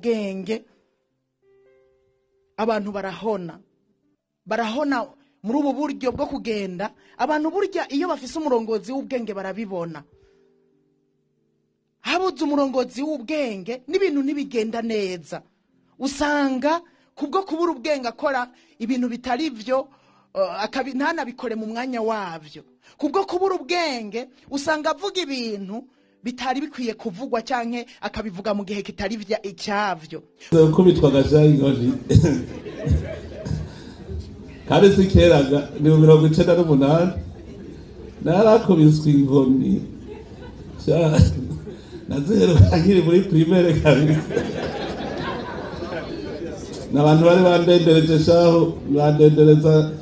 ubwenge, abantu barahona. Barahona muri ubu buryo bwo kugenda. Abantu burya iyo bafise umurongozi w'ubwenge barabibona. Habuze umurongozi w'ubwenge n'ibintu ntibigenda neza. Usanga kubwo kubura ubwenge akora ibintu bitari byo, ntanabikore mu mwanya wabyo. Kubwo kubura ubwenge usanga avuga ibintu bitari bikwiye kuvugwa canke akabivuga mu gihe kitari icyavyo. Kubitwa inkoni kandi si keraga, ni mu 98 narakubiswe inkoni, naziheruka nkiri muri primaire kabisa. N'abantu bari bandendereje shaho, bandendereza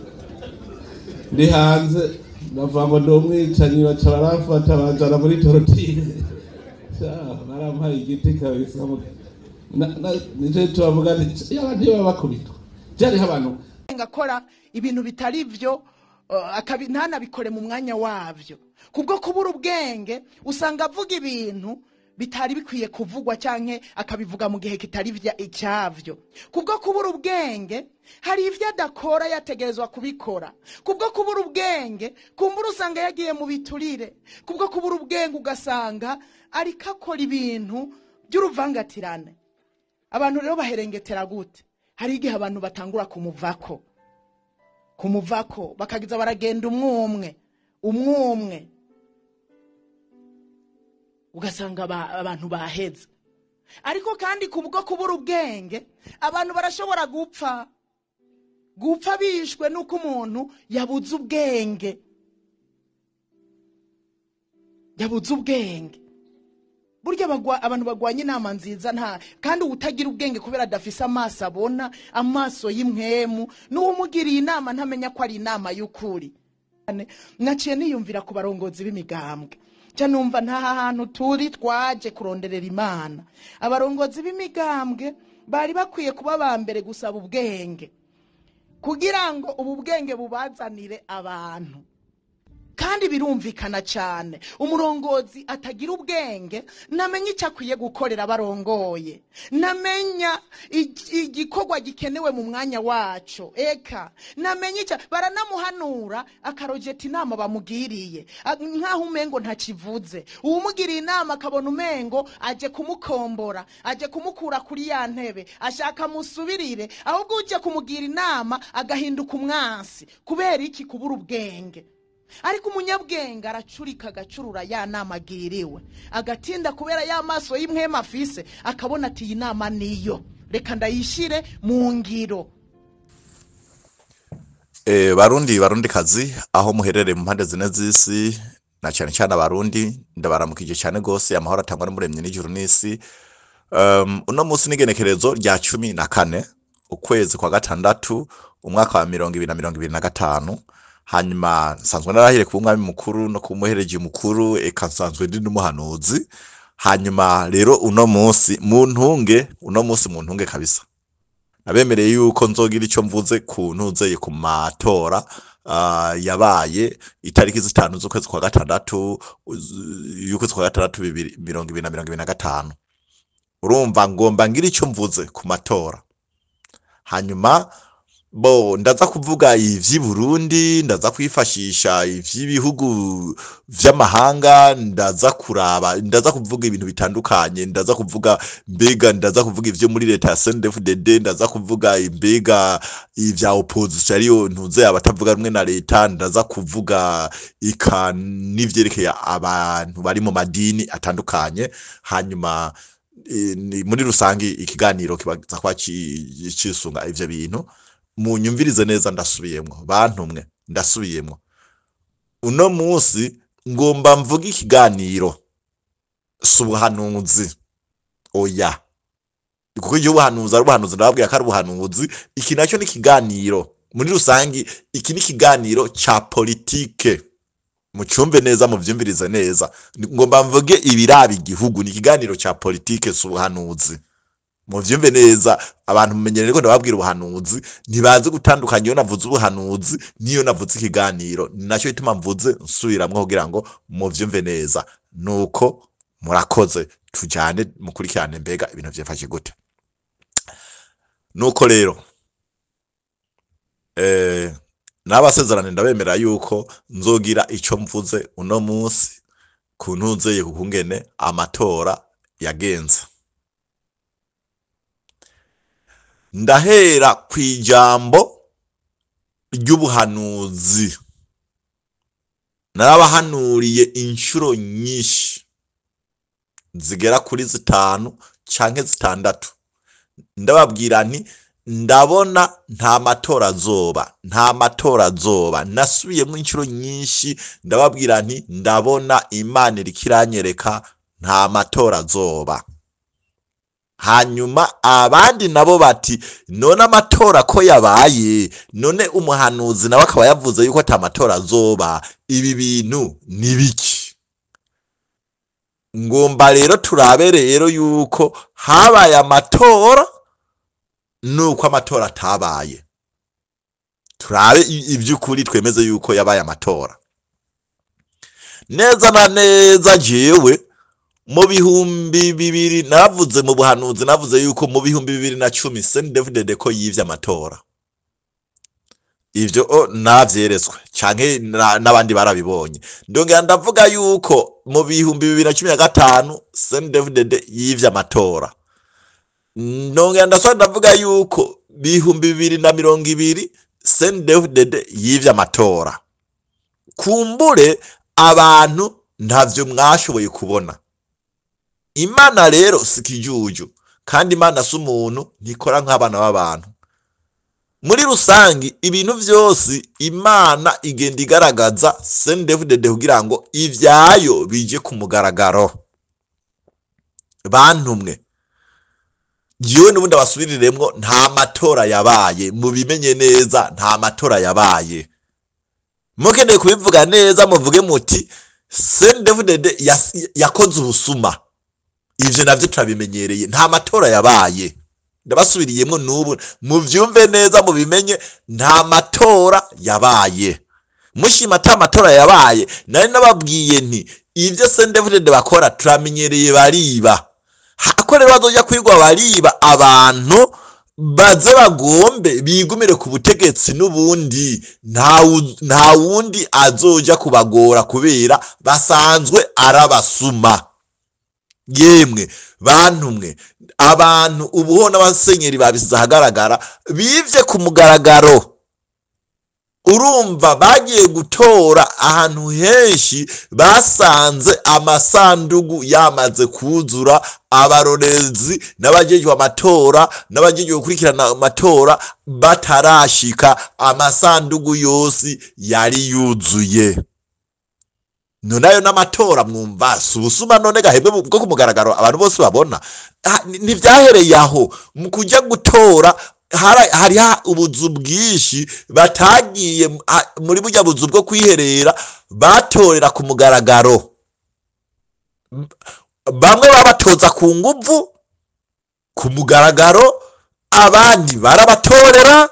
ndi hanze, bavuga ngo ndi umwicanyi, baca baramfata banjana muri torotire. Shaho barampaye igiti kabisa. Nico tubavuga nti iyo abantu baba bakubitwa byariho abantu akora ibintu bitari byo, ntanabikore mu mwanya wabyo. Kubwo kubura ubwenge usanga avuga ibintu bitari bikwiye kuvugwa canke akabivuga mu gihe kitari icyavyo. Kubwo kubura ubwenge hari ivyo adakora yategerezwa kubikora. Kubwo kubura ubwenge kumbura usanga yagiye mu biturire. Kubwo kubura ubwenge ugasanga ariko akora ibintu by'uruvangatirane. Abantu rero baherengetera gute? Hari igihe abantu batangura kumuvako bakagiza baragenda umwumwe umwumwe, ugasanga abantu baheze. Ariko kandi kubwo kubura ubwenge abantu barashobora gupfa bishwe nuko umuntu yabuze ubwenge. Yabuze ubwenge. Burya abantu bagwanye inama nziza nta, kandi utagira ubwenge kubera adafise amaso abona, amaso y'imwemu, n'uwumugiriye inama ntamenya ko ari inama y'ukuri. Naciye niyumvira ku barongozi b'imigambwe. Nca numva nta hantu turi twaje kuronderera Imana. Abarongozi b'imigambwe bari bakwiye kuba ba mbere gusaba ubwenge, kugira ngo ubu bwenge bubazanire abantu. Kandi birumvikana cyane, umurongozi atagira ubwenge namenye icyo akwiye gukorera barongoye, namenya igikorwa gikenewe mu mwanya waco, eka namenye icyo baranamuhanura akarojeta inama bamugiriye nkaho umengo ntakivuze. Uwumugiriye inama akabona umengo aje kumukombora, aje kumukura kuri ya ntebe, ashaka musubirire, ahubwo uje kumugira inama agahinduka umwansi. Kubera iki? Kubura ubwenge. Ariko umunyabwenge aracurika agacurura ya nama agiriwe, agatinda kubera ya maso y'imwema afise, akabona ati iyi nama niyo, reka ndayishire mu ngiro. Barundi barundi kazi aho muherereye mu mpande zine z'isi, na cyane cyane abarundi, ndabaramukije cyane gose. Amahoro atangwa n'umuremyi n'ijuru n'isi. Uno munsi n'igenekerezo rya 14 ukwezi kwa gatandatu umwaka wa 2025. Hanyuma nsanzwe narahire kuba umwami mukuru no kuba umuhereji mukuru, eka nsanzwe ndi n'umuhanuzi. Hanyuma rero uno munsi muntunge, uno munsi muntunge kabisa. Nabemereye yuko nzogira ico mvuze ku ntuzeye ku matora yabaye itariki 5 z'ukwezi kwa gatandatu y'ukwezi kwa gatandatu 2025. Urumva ngomba ngira ico mvuze ku matora. Hanyuma bo ndaza kuvuga ivy'i Burundi, ndaza kwifashisha ivy'ibihugu vy'amahanga, ndaza kuraba, ndaza kuvuga ibintu bitandukanye, ndaza kuvuga mbega, ndaza kuvuga ivyo muri leta ya CNDD-FDD, ndaza kuvuga imbega ivya opposition ariyo ntuze abatavuga rumwe na leta, ndaza kuvuga ika n'ivyerekeye abantu bari mu madini atandukanye. Hanyuma muri rusangi ikiganiro kibaza kwa cisunga ivyo bintu. Munyumvirize neza, ndasubiyemwo bantumwe, ndasubiyemwo. Uno munsi ngomba mvuga ikiganiro subuhanuzi. Oya, kuko iyo ubuhanuzi ari ubuhanuzi ndababwira ko ari ubuhanuzi. Iki nacyo ni ikiganiro muri rusangi, iki ni ikiganiro ca politike. Mucumve neza, muvyumvirize neza. Ngomba mvuge ibiraba igihugu, ni ikiganiro ca politike subuhanuzi. Muvyumve neza, abantu mumenyereye ko ndababwira ubuhanuzi, ntibazi gutandukanya iyo navuze ubuhanuzi niyo navuze ikiganiro. Nacyo bituma mvuze nsubiramwo kugira ngo muvyumve neza. Nuko murakoze, tujane mukurikirane mbega ibintu vyifashe gute. Nuko rero n'abasezerane ndabemera yuko nzogira ico mvuze uno munsi ku ntuzeye ku kungene amatora yagenze. Ndahera kw'ijambo ry'ubuhanuzi. Narabahanuriye inshuro nyinshi zigera kuri 5 canke 6, ndababwira nti ndabona nta matora azoba, nta matora azoba. Nasubiyemo inshuro nyinshi ndababwira nti ndabona Imana iriko iranyereka nta matora azoba. Hanyuma abandi nabo bati none amatora ko yabaye, none umuhanuzi nawe akaba yavuze yuko ata matora azoba, ibi bintu ni biki? Ngomba rero turabe rero yuko habaye amatora nuko amatora atabaye. Turabe ivy'ukuri twemeze yuko yabaye amatora. Neza na neza jewe mu 2000 navuze mu buhanuzi, navuze yuko mu 2010 CNDD-FDD ko yivye amatora. Ivyo navyeretswe canke n'abandi barabibonye. Ndongera ndavuga yuko mu 2015 CNDD-FDD yivye amatora. Ndongera ndasubira ndavuga yuko 2020 CNDD-FDD yivye amatora. Kumbure abantu ntavyo mwashoboye kubona. Imana rero si kijuju, kandi Imana si umuntu, ntikora nk'abana b'abantu. Muri rusangi ibintu vyose Imana igenda igaragaza CNDD-FDD kugira ngo ivyayo bije ku mugaragaro. Bantumwe, jewe n'ubundi abasubiriremwo, nta matora yabaye, mubimenye neza, nta matora yabaye. Mukeneye kubivuga neza muvuge muti CNDD-FDD yakoze ubusuma. Ivyo navyo turabimenyereye, nta matora yabaye. Ndabasubiriyemwo n'ubu muvyumve neza mubimenye, nta matora yabaye. Mushima ata matora yabaye, nari nababwiye nti ivyo CNDD-FDD bakora turamenyereye, bariba. Hako rero bazoja kwigwa bariba abantu baze bagombe bigumire ku butegetsi n'ubundi, nta wundi azoja kubagora kubera basanzwe arabasuma. Yemwe bantumwe, abantu ubuho n'abasenyeri babisize ahagaragara bivye ku mugaragaro. Urumva bagiye gutora ahantu henshi basanze amasandugu yamaze kuzura, abarorezi n'abajejwe amatora n'abajejwe gukurikirana amatora batarashika, amasandugu yose yari yuzuye. None ayo n'amatora mwumva si ubusuma none gahebwe bwo ku mugaragaro abantu bose babona. Ntivyahereye aho, mu kuja gutora hari ubuzu bwinshi batagiye muri burya buzu bwo kwiherera, batorera ku mugaragaro. Bamwe babatoza ku nguvu ku mugaragaro, abandi barabatorera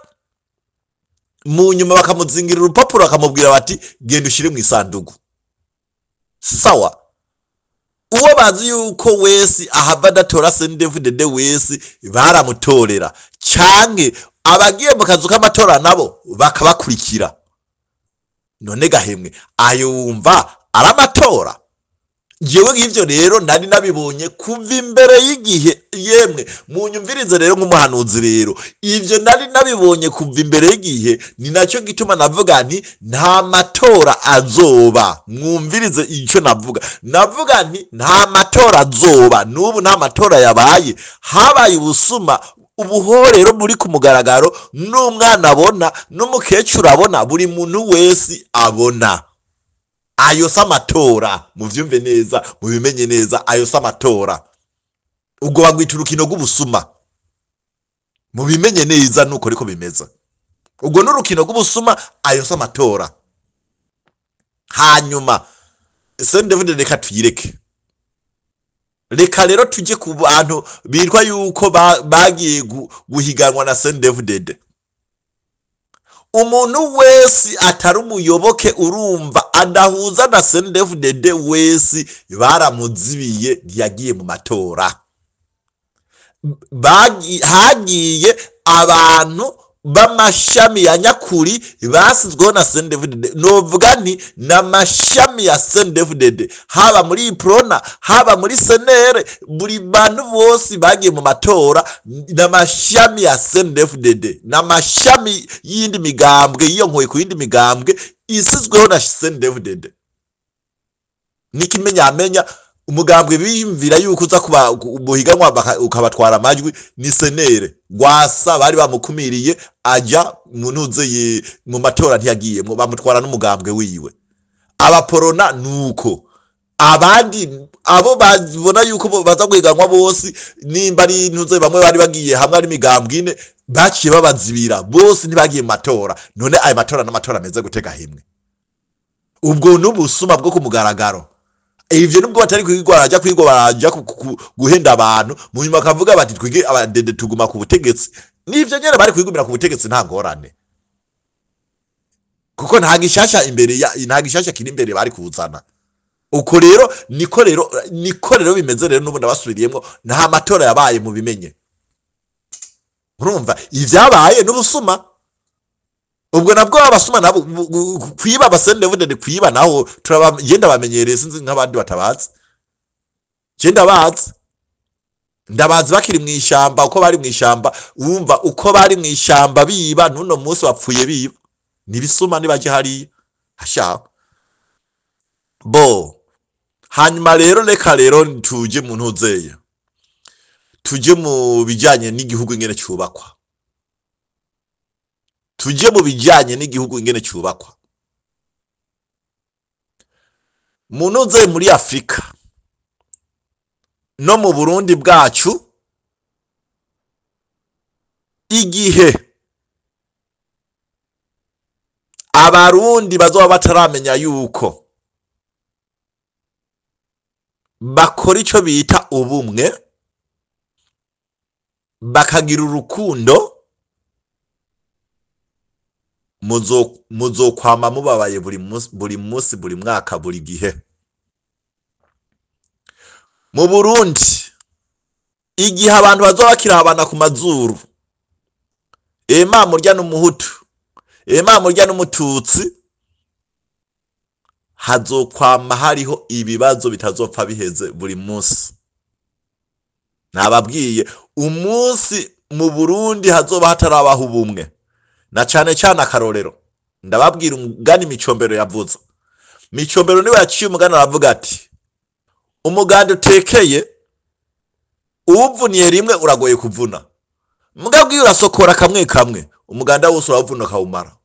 mu nyuma bakamuzingira urupapuro bakamubwira bati genda ushire mu isandugu. Sawa, uwo bazi yuko wese ahava adatora CNDD-FDD wese baramutorera, canke abagiye mu kazu k'amatora nabo bakabakurikira. None gahemwe ayo wumva aramatora? Jewe nk'ivyo rero nari nabibonye kuva imbere y'igihe. Yemwe munyumvirize rero nk'umuhanuzi rero, ivyo nari nabibonye kuva imbere y'igihe, ni nacyo gituma navuga nti nta matora azoba. Mwumvirize ico navuga, navuga nti nta matora azoba. N'ubu nta matora yabaye, habaye ubusuma. Ubuho rero muri ku mugaragaro, n'umwana abona, n'umukecuru abona, buri muntu wese abona. Ayo si amatora, muvyumve neza, mubimenye neza, ayo si amatora. Ubwo bagwita urukino rw'ubusuma. Mubimenye neza nuko riko bimeze. Ubwo n'urukino rw'ubusuma, ayo si amatora. Hanyuma CNDD-FDD reka tuyireke. Reka rero tujye ku bantu bitwa yuko bagiye guhiganwa na CNDD-FDD. Umuntu wese atari umuyoboke urumva adahuza na CNDD-FDD wese baramuzibiye, ntiyagiye mu matora. Hagiye abantu b'amashami ya nyakuri basizweho na CNDD-FDD. Novuga nti n'amashami ya CNDD-FDD, haba muri Iprona, haba muri CNL, buri bantu bose bagiye mu matora n'amashami ya CNDD-FDD, n'amashami y'indi migambwe yiyonkoye ku yindi migambwe isizweho na CNDD-FDD. N'ikimenyamenya, umugambwe biyumvira yuko uza kuba muhiganwa ukabatwara amajwi ni CNL. Rwasa bari bamukumiriye ajya mu ntuze mu matora, ntiyagiyemwo, bamutwara n'umugambwe wiwe. Abaporona nuko, abandi abo babona yuko baza guhiganwa bose, nimba ari ntuze bamwe bari bagiye hamwe ari imigambwe ine, baciye babazibira bose, ntibagiye mu matora. None ayo matora n'amatora ameze gutega himwe? Ubwo n'ubusuma bwo ku mugaragaro. Ivyo nubwo batari kwigwa, baraja kwigwa, baraja guhenda abantu, mu nyuma bakavuga bati twige abadede tuguma ku butegetsi. Nivyo nyene, bari kwigumira ku butegetsi, nta ngorane, kuko nta gishasha imbere ya nta gishasha kiri imbere bari kuzana. Uko rero niko rero bimeze. Rero n'ubu ndabasubiriyemwo, nta matora yabaye, mu bimenye. Urumva ivyabaye n'ubusuma. Ubwo nabwo abasuma nabo kwiba, aba CNDD-FDD kwiba naho turabagenda bamenyereye, sinzi nk'abandi batabazi. Je ndabazi, ndabazi bakiri mu ishamba, uko bari mu ishamba. Wumva uko bari mu ishamba biba, n'uno munsi bapfuye biba, nibisuma nibaje hariya hasha bo. Hanyuma rero reka rero tuje mu ntuzeye, tuje mu bijanye n'igihugu ingene cyubakwa, tuje mu bijanye n'igihugu ingene cyubakwa. Mu ntuze muri Afurika no mu Burundi bwacu, igihe Abarundi bazoba bataramenya yuko bakora ico bita ubumwe, bakagira urukundo, muzokwama mubabaye buri munsi, buri munsi, buri mwaka, buri gihe. Mu Burundi, igihe abantu bazoba bakirabana ku mazuru, ema murya n'Umuhutu, ema murya n'Umututsi, hazokwama hariho ibibazo bitazopfa biheze buri munsi. Nababwiye, umunsi mu Burundi hazoba hatarabaho ubumwe, na cane cane akarorero ndababwira umugani Micombero yavuze. Micombero niwe yaciye umugani, aravuga ati: "Umuganda utekeye uwuvuniye rimwe uragoye kuvuna, mugabo iyo urasokora kamwe kamwe, umuganda wose urawuvuna ukawumara."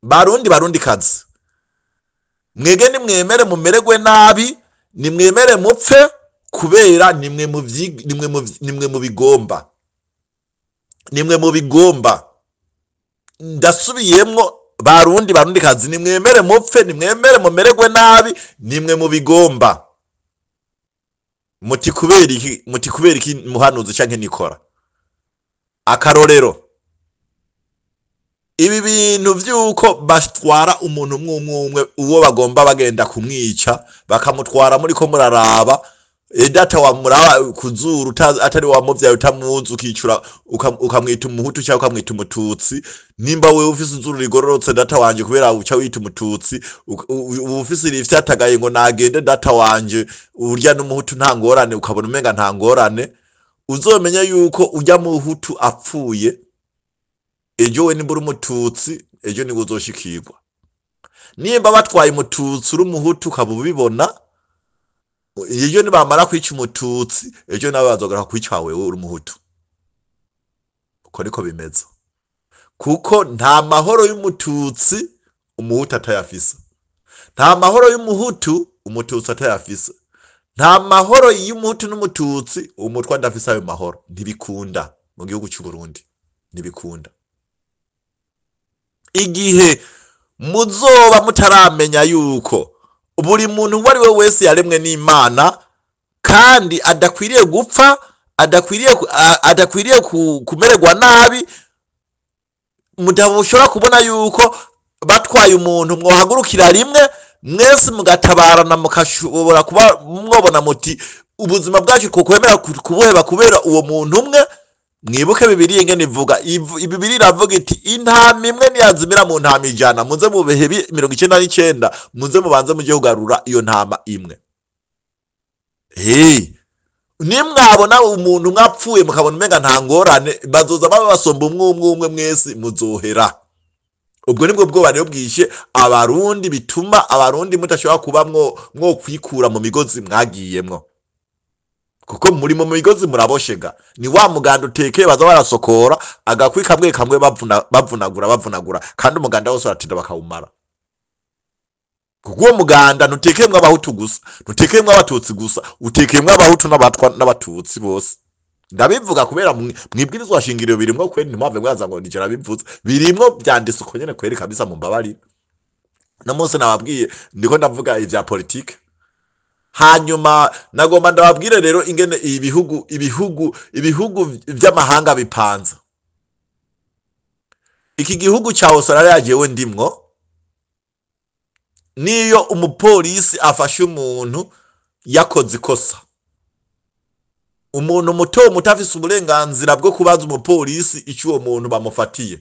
Barundi, Barundi kazi, mwege nimwemere mumererwe nabi, nimwemere mupfe, kubera nimwe nimwe mubigomba, nimwe mubigomba. Ndasubiyemwo, Barundi, Barundi kazi, nimwemere mupfe, nimwemere mumererwe nabi, nimwe mubigomba. Muti kubera iki? Muti kubera iki, muhanuzi canke nikora? Akarorero, ibi bintu vy'uko batwara umuntu umwe umwe umwe, uwo bagomba bagenda kumwica, bakamutwara muri ko muraraba, data wamuraba kuzuru atari wamuvyaye, utamuzi, ukicura ukamwita Umuhutu cyangwa ukamwita Umututsi. Nimba wewe ufise izuru rigororotse, data wanje, kubera uca wita Umututsi, uba ufise irifyatagaye ngo nagende data wanje, urya n'Umuhutu nta ngorane, ukabona umenga nta ngorane. Uzomenya yuko urya Muhutu apfuye ejo, we nimba uri Umututsi, ejo niwe uzoshikirwa. Nimba batwaye Umututsi uri Umuhutu ukaba ubibona, iyo nibamara kwica Umututsi, ejo nawe bazogaruka kwica wewe uri Umuhutu. Uko niko bimeze, kuko nta mahoro y'Umututsi Umuhutu atayafise, nta mahoro y'Umuhutu Umututsi atayafise, nta mahoro y'Umuhutu n'Umututsi Umutwa adafise ayo mahoro. Ntibikunda mu gihugu cy'u Burundi, ntibikunda. Igihe muzoba mutaramenya yuko buri muntu uwo ari we wese yaremwe n'Imana kandi adakwiriye gupfa, adakwiriye kumererwa nabi, mudashobora kubona yuko batwaye umuntu mwohagurukira rimwe mwese mugatabarana, mukashobora kuba mwobona muti Ubuzima bwacu twokwemera kubuheba kubera uwo muntu umwe? Mwibuke Bibiliya ingene ivuga. Bibiliya iravuga iti intama imwe ntiyazimira mu ntama 100, muze mu bihe 99, muze mubanze mujye kugarura iyo ntama imwe. Hey, nimwabona umuntu mwapfuye mukabona umenga nta ngorane, bazoza baba basomba umwe umwe umwe, mwese muzohera. Ubwo nibwo bwoba rero bwishe Abarundi, bituma Abarundi mudashobora kuba mwo kwikura mu migozi mwagiyemwo, kuko muri mu migozi muraboshega. Ni wa muganda utekeye, baza barasokora agakwi kamwe kamwe, bavuna, bavunagura, bavunagura, kandi umuganda wose baratinda bakawumara, kuko uwo muganda ntutekeyemwo Abahutu gusa, ntutekeyemwo Abatutsi gusa, utekeyemwo Abahutu n'Abatwa n'Abatutsi bose. Ndabivuga kubera mwibwirizwa shingiro birimwo kweri, ntimuhave mwaza ngo nije nabivuze. Birimwo, vyanditse uko nyene kweri kabisa, mumbabarire. No munsi nababwiye ndiko ndavuga ivya politike. Hanyuma nagomba ndababwire rero ingene ibihugu vy'amahanga bipanze. Iki gihugu ca Australia jewe ndimwo, niyo umupolisi afashe umuntu yakoze ikosa, umuntu muto muto afise uburenganzira bwo kubaza umupolisi icyo uwo muntu bamufatiye.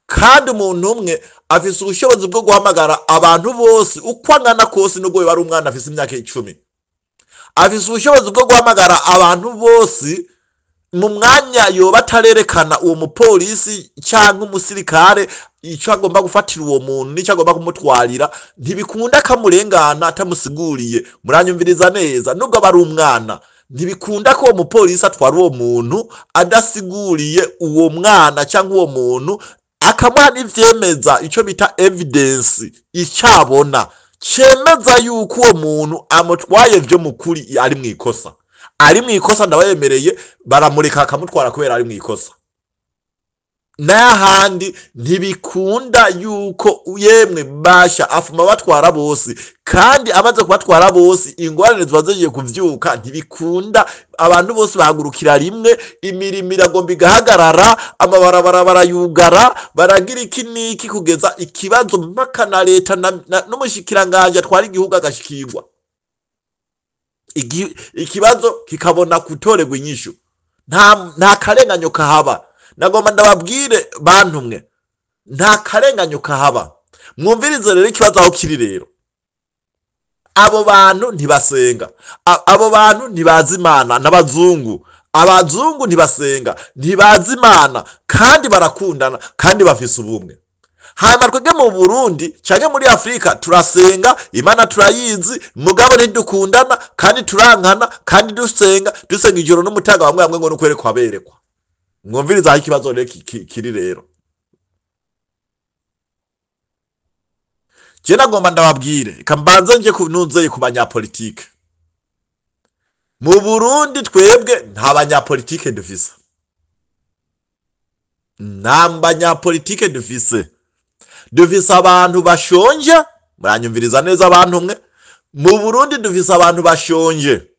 Kandi umuntu umwe afise ubushobozi bwo guhamagara abantu bose uko angana kose, nubwo yoba ari umwana afise imyaka 10, afise ubushobozi bwo guhamagara abantu bose mu mwanya yoba atarerekana uwo mupolisi cyangwa umusirikare icyo agomba gufatira uwo muntu n'icyo agomba kumutwarira. Ntibikunda kamurengana atamusiguriye. Muranyumviriza neza, nubwo aba ari umwana, ntibikunda ko uwo mupolisi atwara uwo muntu adasiguriye uwo mwana cyangwa uwo muntu, akamuha n'ivyemeza, icyo bita evidence, icyabona cemeza yuko uwo muntu amutwaye vyo mukuri ari mu ikosa. Ari mu ikosa, ndabayemereye, baramureka akamutwara kubera ari mu ikosa. N'ahandi ntibikunda yuko yemwe basha afuma batwara bose, kandi amaze kubatwara bose ingorane ziba zigiye kuvyuka. Ntibikunda, abantu bose bahagurukira rimwe, imirimo iragomba igahagarara, amabarabara barayugara, baragira iki n'iki, kugeza ikibazo mpaka na leta n'umushikiranganji atwara igihugu agashikirwa. Ikibazo kikabona gutorerwa inyishu, nta karenganyo kahaba. Nagomba ndababwire bantu mwe, nta karenganyo kahaba. Mwumvirize rero ikibazo aho kiri rero. Abo bantu ntibasenga, abo bantu ntibazi Imana n'abazungu. Abazungu ntibasenga, ntibazi Imana, kandi barakundana, kandi bafise ubumwe. Hanyuma twebwe mu Burundi canke muri Afurika turasenga, Imana turayizi, mugabo ntidukundana, kandi turankana, kandi dusenga ijoro n'umutaga, bamwe bamwe ngo nukwerekwa berekwa. Mwumviriza aho ikibazo rero kiri rero. Je nagomba ndababwire, reka mbanze nje nunzeye ku banyapolitike mu Burundi. Twebwe nta banyapolitike dufise, nta banyapolitike dufise. Dufise abantu bashonje. Muranyumviriza neza abantu mwe, mu Burundi dufise abantu bashonje,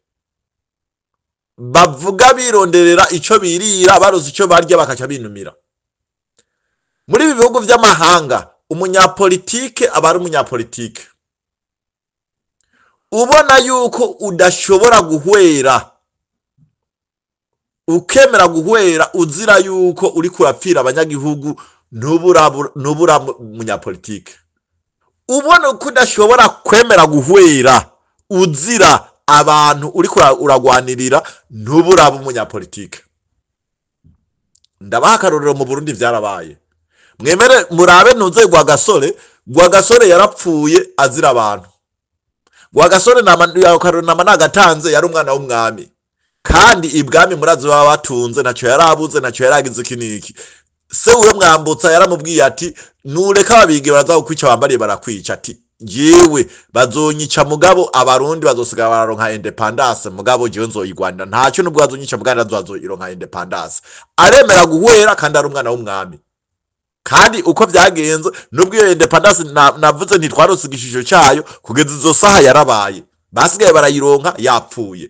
bavuga bironderera ico birira, baroze ico barya bakaca binumira. Muri ibi bihugu vy'amahanga umunyapolitike aba ari umunyapolitike. Ubona yuko udashobora guhwera, ukemera guhwera uzira yuko uriko urapfira abanyagihugu, ntubura umunyapolitike. Ubona ko udashobora kwemera guhwera uzira abantu uriko uragwanirira, ntubura umunyapolitike. Ndabaha akarorero, mu Burundi vyarabaye. Mwemere murabe ntuze Rwagasore. Rwagasore yarapfuye azira abantu. Rwagasore nama nagatanze, yari umwana w'umwami, kandi ibwami murazi baba batunze, ntacyo yarabuze, ntacyo yaragize iki n'iki. Se uwe Mwambutsa yaramubwiye ati: "Nureka Ababigi baraza kukwica, bambariye barakwica." Ati: "Jewe bazonyica, mugabo Abarundi bazosigara bararonka indépendance, mugabo jewe nzoyigwanira ntacyo, nubwo bazonyica mugabo bazoyironka indépendance." Aremera guhwera kandi ari umwana w'umwami. Kandi uko vyagenze, nubwo iyo indépendance navuze ntitwarose igishusho cyayo kugeza izo saha, yarabaye, basigaye barayironka yapfuye.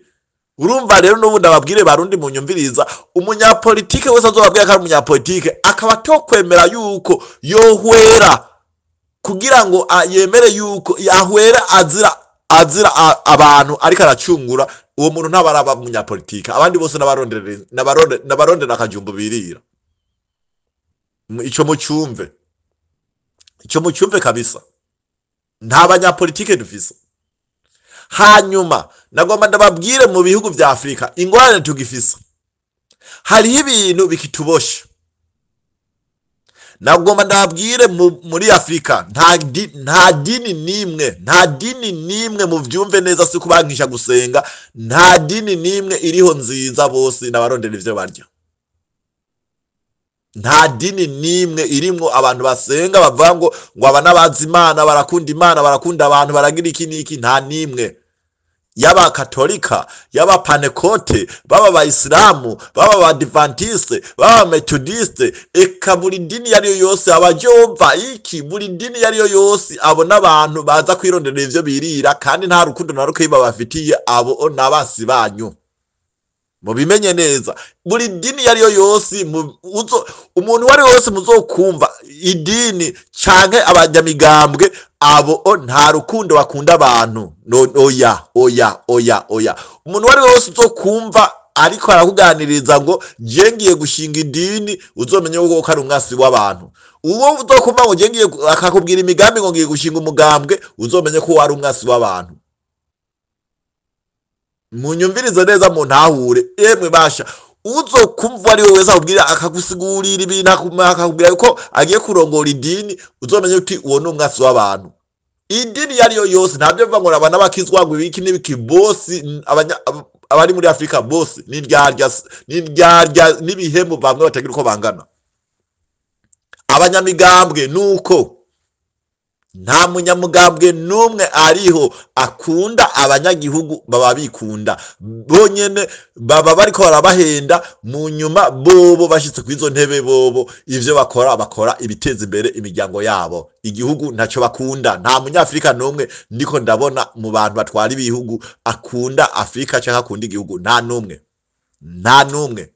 Urumva rero n'ubundi ababwire Barundi munyumviriza, umunyapolitike wese azobabwira ko ari umunyapolitike akaba atokwemera yuko yohwera kugira ngo yemere yuko yahwera azira Azira abantu ariko aracungura uwo muntu ntabaraba umunyapolitike. Abandi bose n'abarondera akajumbu birira. Ico mucumve, ico mucumve kabisa, nta banyapolitike dufise. Hanyuma nagomba ndababwire, mu bihugu vya Afurika ingorane tugifise, hariho ibintu bikituboshe. Nagomba ndababwire, muri Afurika nta dini nimwe, nta dini nimwe, muvyumve neza, si kubankisha gusenga, nta dini nimwe iriho nziza. Bose n'abarondera ivyo barya. Nta dini nimwe irimwo abantu basenga bavuga ngo aba n'abazi Imana, barakunda Imana, barakunda abantu, baragira iki n'iki. Nta nimwe, yaba Katolika, yaba Panekote, baba Abayisilamu, baba Abadivantiste, baba Metodiste, eka buri dini iyo ariyo yose, abajova iki, buri dini iyo ariyo yose, abo n'abantu baza kwirondera ivyo birira, kandi nta rukundo na rukeyi babafitiye. Abo n'abasi banyu, mubimenye neza. Buri dini iyo ariyo yose, umuntu uwo ari we wese muzokumva idini canke abanyamigambwe, abo nta rukundo bakunda abantu. No, oya, oya, oya, oya. Umuntu uwo ari we wese uzokumva ariko arakuganiriza ngo je ngiye gushinga idini, uzomenye ko ari umwasi w'abantu. Uwo uzokumva ngo je ngiye akakubwira imigambi ngo ngiye gushinga umugambwe, uzomenye ko ari umwasi w'abantu. Munyumvirize neza, muntahure. Emwe basha, uzokumva ari we wese akubwira, akagusigurira ibintu, akakubwira yuko agiye kurongora idini, uzomenye uti uwo ni umwasi w'abantu. Idini iyo ariyo yose, ntabyo bivuga ngo abana bakizwa, ngo ibiki n'ibiki. Bose abari muri Afurika bose ni indyarya, ni indyarya n'ibihemu, bamwe batagira uko bangana. Abanyamigambwe nuko nta munyamugambwe n'umwe ariho akunda abanyagihugu. Baba bikunda bonyene, baba bariko barabahenda. Mu nyuma bobo bashitse kw'izo ntebe, bobo ivyo bakora, bakora ibiteza imbere imiryango yabo, igihugu ntacyo bakunda. Nta munyafurika n'umwe ndiko ndabona mu bantu batwara ibihugu akunda Afurika canke akunda igihugu. Nta n'umwe, nta n'umwe.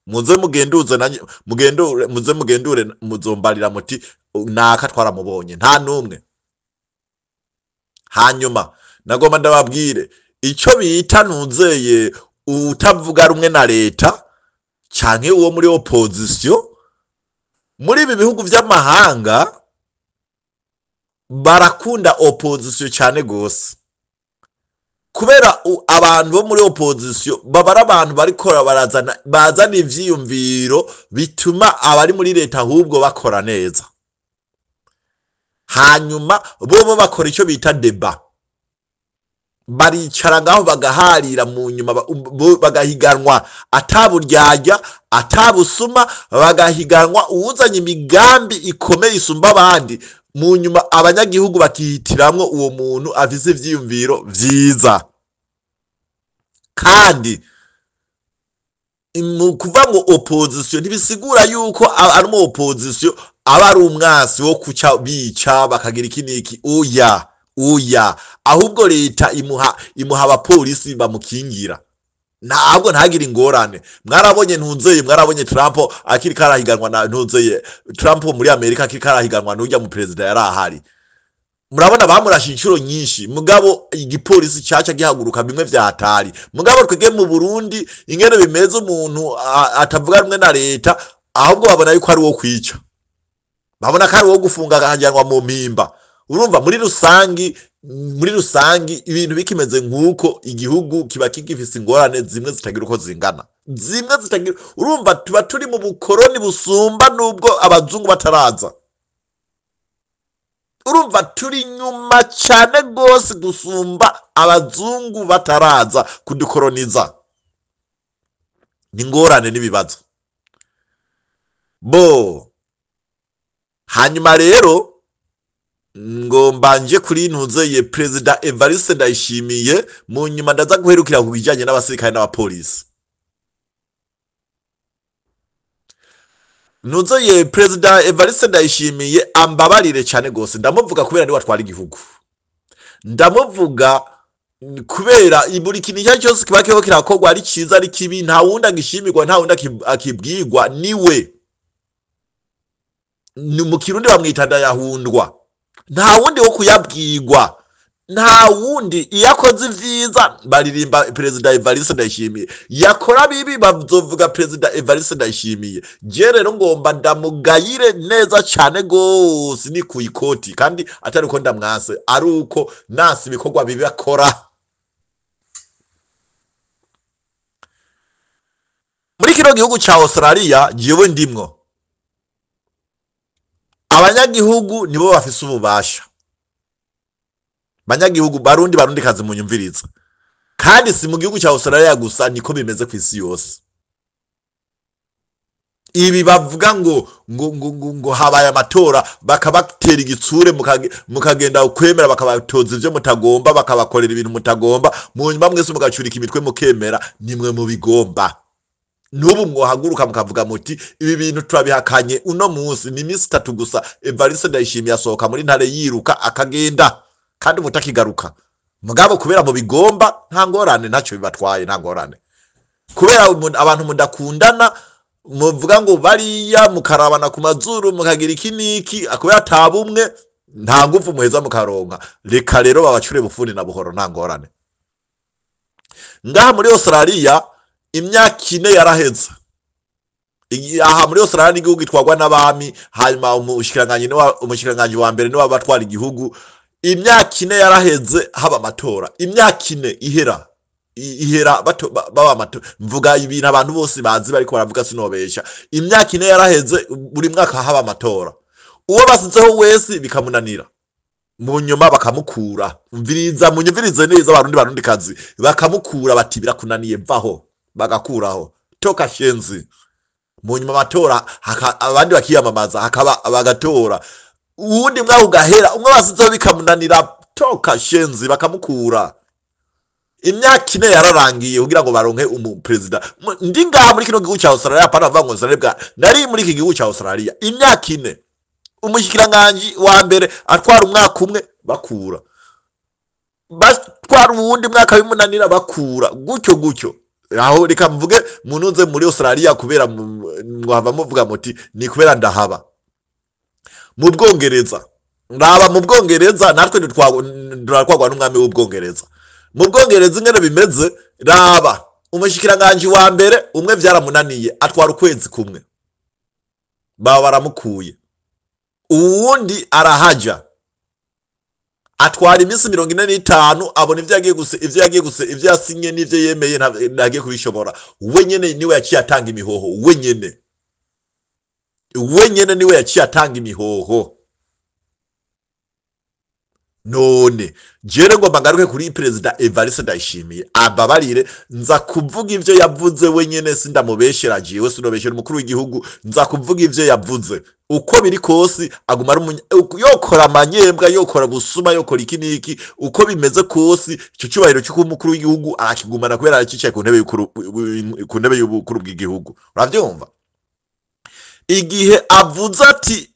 Muze mugenduze nanye, mugendure, muze mugendure, muzombarira muti naka twaramubonye. Nta n'umwe. Hanyuma nagomba ndababwire ico bita ntuzeye utavuga rumwe na leta canke uwo muri opposition. Muri ibi bihugu vy'amahanga barakunda opposition cyane gose, kubera abantu bo muri opposition baba ari abantu bariko barazana, bazana ivyiyumviro bituma abari muri leta ahubwo bakora neza. Hanyuma bobo bakora icyo bita débat, baricara ngaho bagaharira, mu nyuma bagahiganwa ataburyarya, atabusuma, bagahiganwa uwuzanye imigambi ikomeye isumba abandi. Mu nyuma abanyagihugu bakihitiramwo uwo muntu afise ivyiyumviro vyiza. Kandi mu kuva ngo opposition ntibisigura yuko ari umu opposition aba ari umwasi wo kuca bica bakagira iki n'iki. Oya, oya, ahubwo leta imuha abapolisi bamukingira, ntabwo ntagire ingorane. Mwarabonye ntunzeye, mwarabonye Trump akiri karahiganwa na ntunzeye, Trump muri Amerika akiri karahiganwa n'ujya mu perezida yari ahari, murabona bamurashe inshuro nyinshi, mugabo igipolisi caca gihaguruka bimwe vya hatari. Mugabo twege mu Burundi ingene bimeze, umuntu atavuga rumwe na leta ahubwo babona yuko ari uwo kwica, babona ko ari uwo gufunga akajyanwa mu mpimba. Urumva muri rusangi ibintu bikimeze nk'uko, igihugu kiba kigifise ingorane zimwe zitagira uko zingana, zimwe zitagira. Urumva tuba turi mu bukoroni busumba n'ubwo abazungu bataraza. Urumva turi nyuma cyane rwose gusumba abazungu bataraza kudukoroniza. Ni ingorane n'ibibazo bo. Hanyuma rero ngo mbanje kuri ntuzeye Perezida Evariste Ndayishimiye, mu nyuma ndaza guherukira ku bijyanye n'abasirikare n'abapolisi. Ntuzeye Perezida Evariste Ndayishimiye ambabarire cyane rwose, ndamuvuga kubera niwe atwara igihugu, ndamuvuga kubera buri kintu icyo ari cyo cyose kiba kiriko kirakorwa, ari cyiza ari kibi, nta wundi agishimirwa, nta wundi akibwirwa, niwe. Ni mu Kirundi bamwita ndayahundwa, nta wundi wo kuyabwirwa. Nta wundi. Iyo akoze ivyiza baririmba Perezida Evariste Ndayishimiye, yakora bibi bazovuga Perezida Evariste Ndayishimiye. Je rero ngomba ndamugayire neza cane gose, ni ku ikoti, kandi atari uko ndamwase, ari uko nasi ibikorwa bibi akora. Muri kino gihugu ca Australia jewe ndimwo, abanyagihugu nibo bafise ububasha. Banyagihugu Barundi, Barundi kazi munyumviriza, kandi si mu gihugu ca Australia gusa, niko bimeze kw'isi yose. Ibi bavuga ngo habaye amatora bakabatera igitsure, mukagenda kwemera, bakabatoza ivyo mutagomba, bakabakorera ibintu mutagomba, mu nyuma mwese mugacurika imitwe mukemera, nimwe mubigomba. N'ubu mwohaguruka mukavuga muti ibi bintu turabihakanye uno munsi, ni iminsi 3 gusa Evariste Ndayishimiye asohoka muri ntare yiruka akagenda, kandi mutakigaruka. Mugabo kubera mu bigomba nta ngorane, ntacyo bibatwaye, nta ngorane. Kubera abantu mudakundana, muvuga ngo bariya, mukarabana ku mazuru, mukagira iki niki, kubera atabumwe nta nguvu muheza mukaronka. Reka rero babacure bufuni na buhoro, nta ngorane. Ngaha muri Australia imyaka 4 yaraheze. Aha muri Australia n'igihugu gitwarwa n'abami, hanyuma umushikiranganji wa mbere niwe abatwara igihugu. Imyaka 4 yaraheze haba amatora, imyaka 4 ihera, ihera baba amatora. Mvuga ibintu abantu bose bazi bariko baravuga, sinobesha. Imyaka 4 yaraheze buri mwaka haba amatora, uwo basizeho wese bikamunanira, mu nyuma bakamukura. Mviriza, munyumvirize neza Barundi, Barundi kazi, bakamukura bati birakunaniye vaho, bagakuraho toka shenzi. Mu nyuma amatora abandi bakiyamamaza, hakaba bagatora, uwundi mwaka ugahera, umwe basizeho bikamunanira toka shenzi, bakamukura. Imyaka 4 yararangiye kugira ngo baronke umuperezida. Ndi ngaha muri kino gihugu ca Australia, apana bavuga ngo Australia bwa, nari muri iki gihugu ca Australia imyaka 4, umushikiranganji wa mbere atwara umwaka umwe bakura, batwara uwundi mwaka bimunanira bakura, gutyo gutyo. Aho reka mvuge mununze muri Australia, kubera mwava muvuga muti ni kubera ndahaba. Mu Bwongereza, ndaba mu Bwongereza natwe turatwagwa n'umwami w'Ubwongereza. Mu Bwongereza ingene bimeze, raba umushikiranganji wa mbere umwe vyaramunaniye atwara ukwezi kumwe, baba baramukuye. Uwundi arahaja atwara iminsi 45, abona ivyo yagiye guse, ivyo yagiye guse, ivyo yasinye n'ivyo yemeye ntagiye kubishobora. We nyene niwe yaciye atanga imihoho, we nyene, we nyene niwe yaciye atanga imihoho. None jere ngomba ngaruke kuri Perezida Evariste Ndayishimiye, ababarire, nza kuvuga ivyo yavuze we nyene, sindamubeshera jewe, sinobeshera umukuru w'igihugu, nza kuvuga ivyo yavuze uko biri kose. Aguma ari yokora amanyembwa, yokora gusuma, yokora iki niki, uko bimeze kose ico cubahiro cy'uko umukuru w'igihugu arakigumana, kubera aracicaye ku ntebe y'ukuru, ku ntebe y'ubukuru bw'igihugu. Uravyumva? Igihe avuze ati,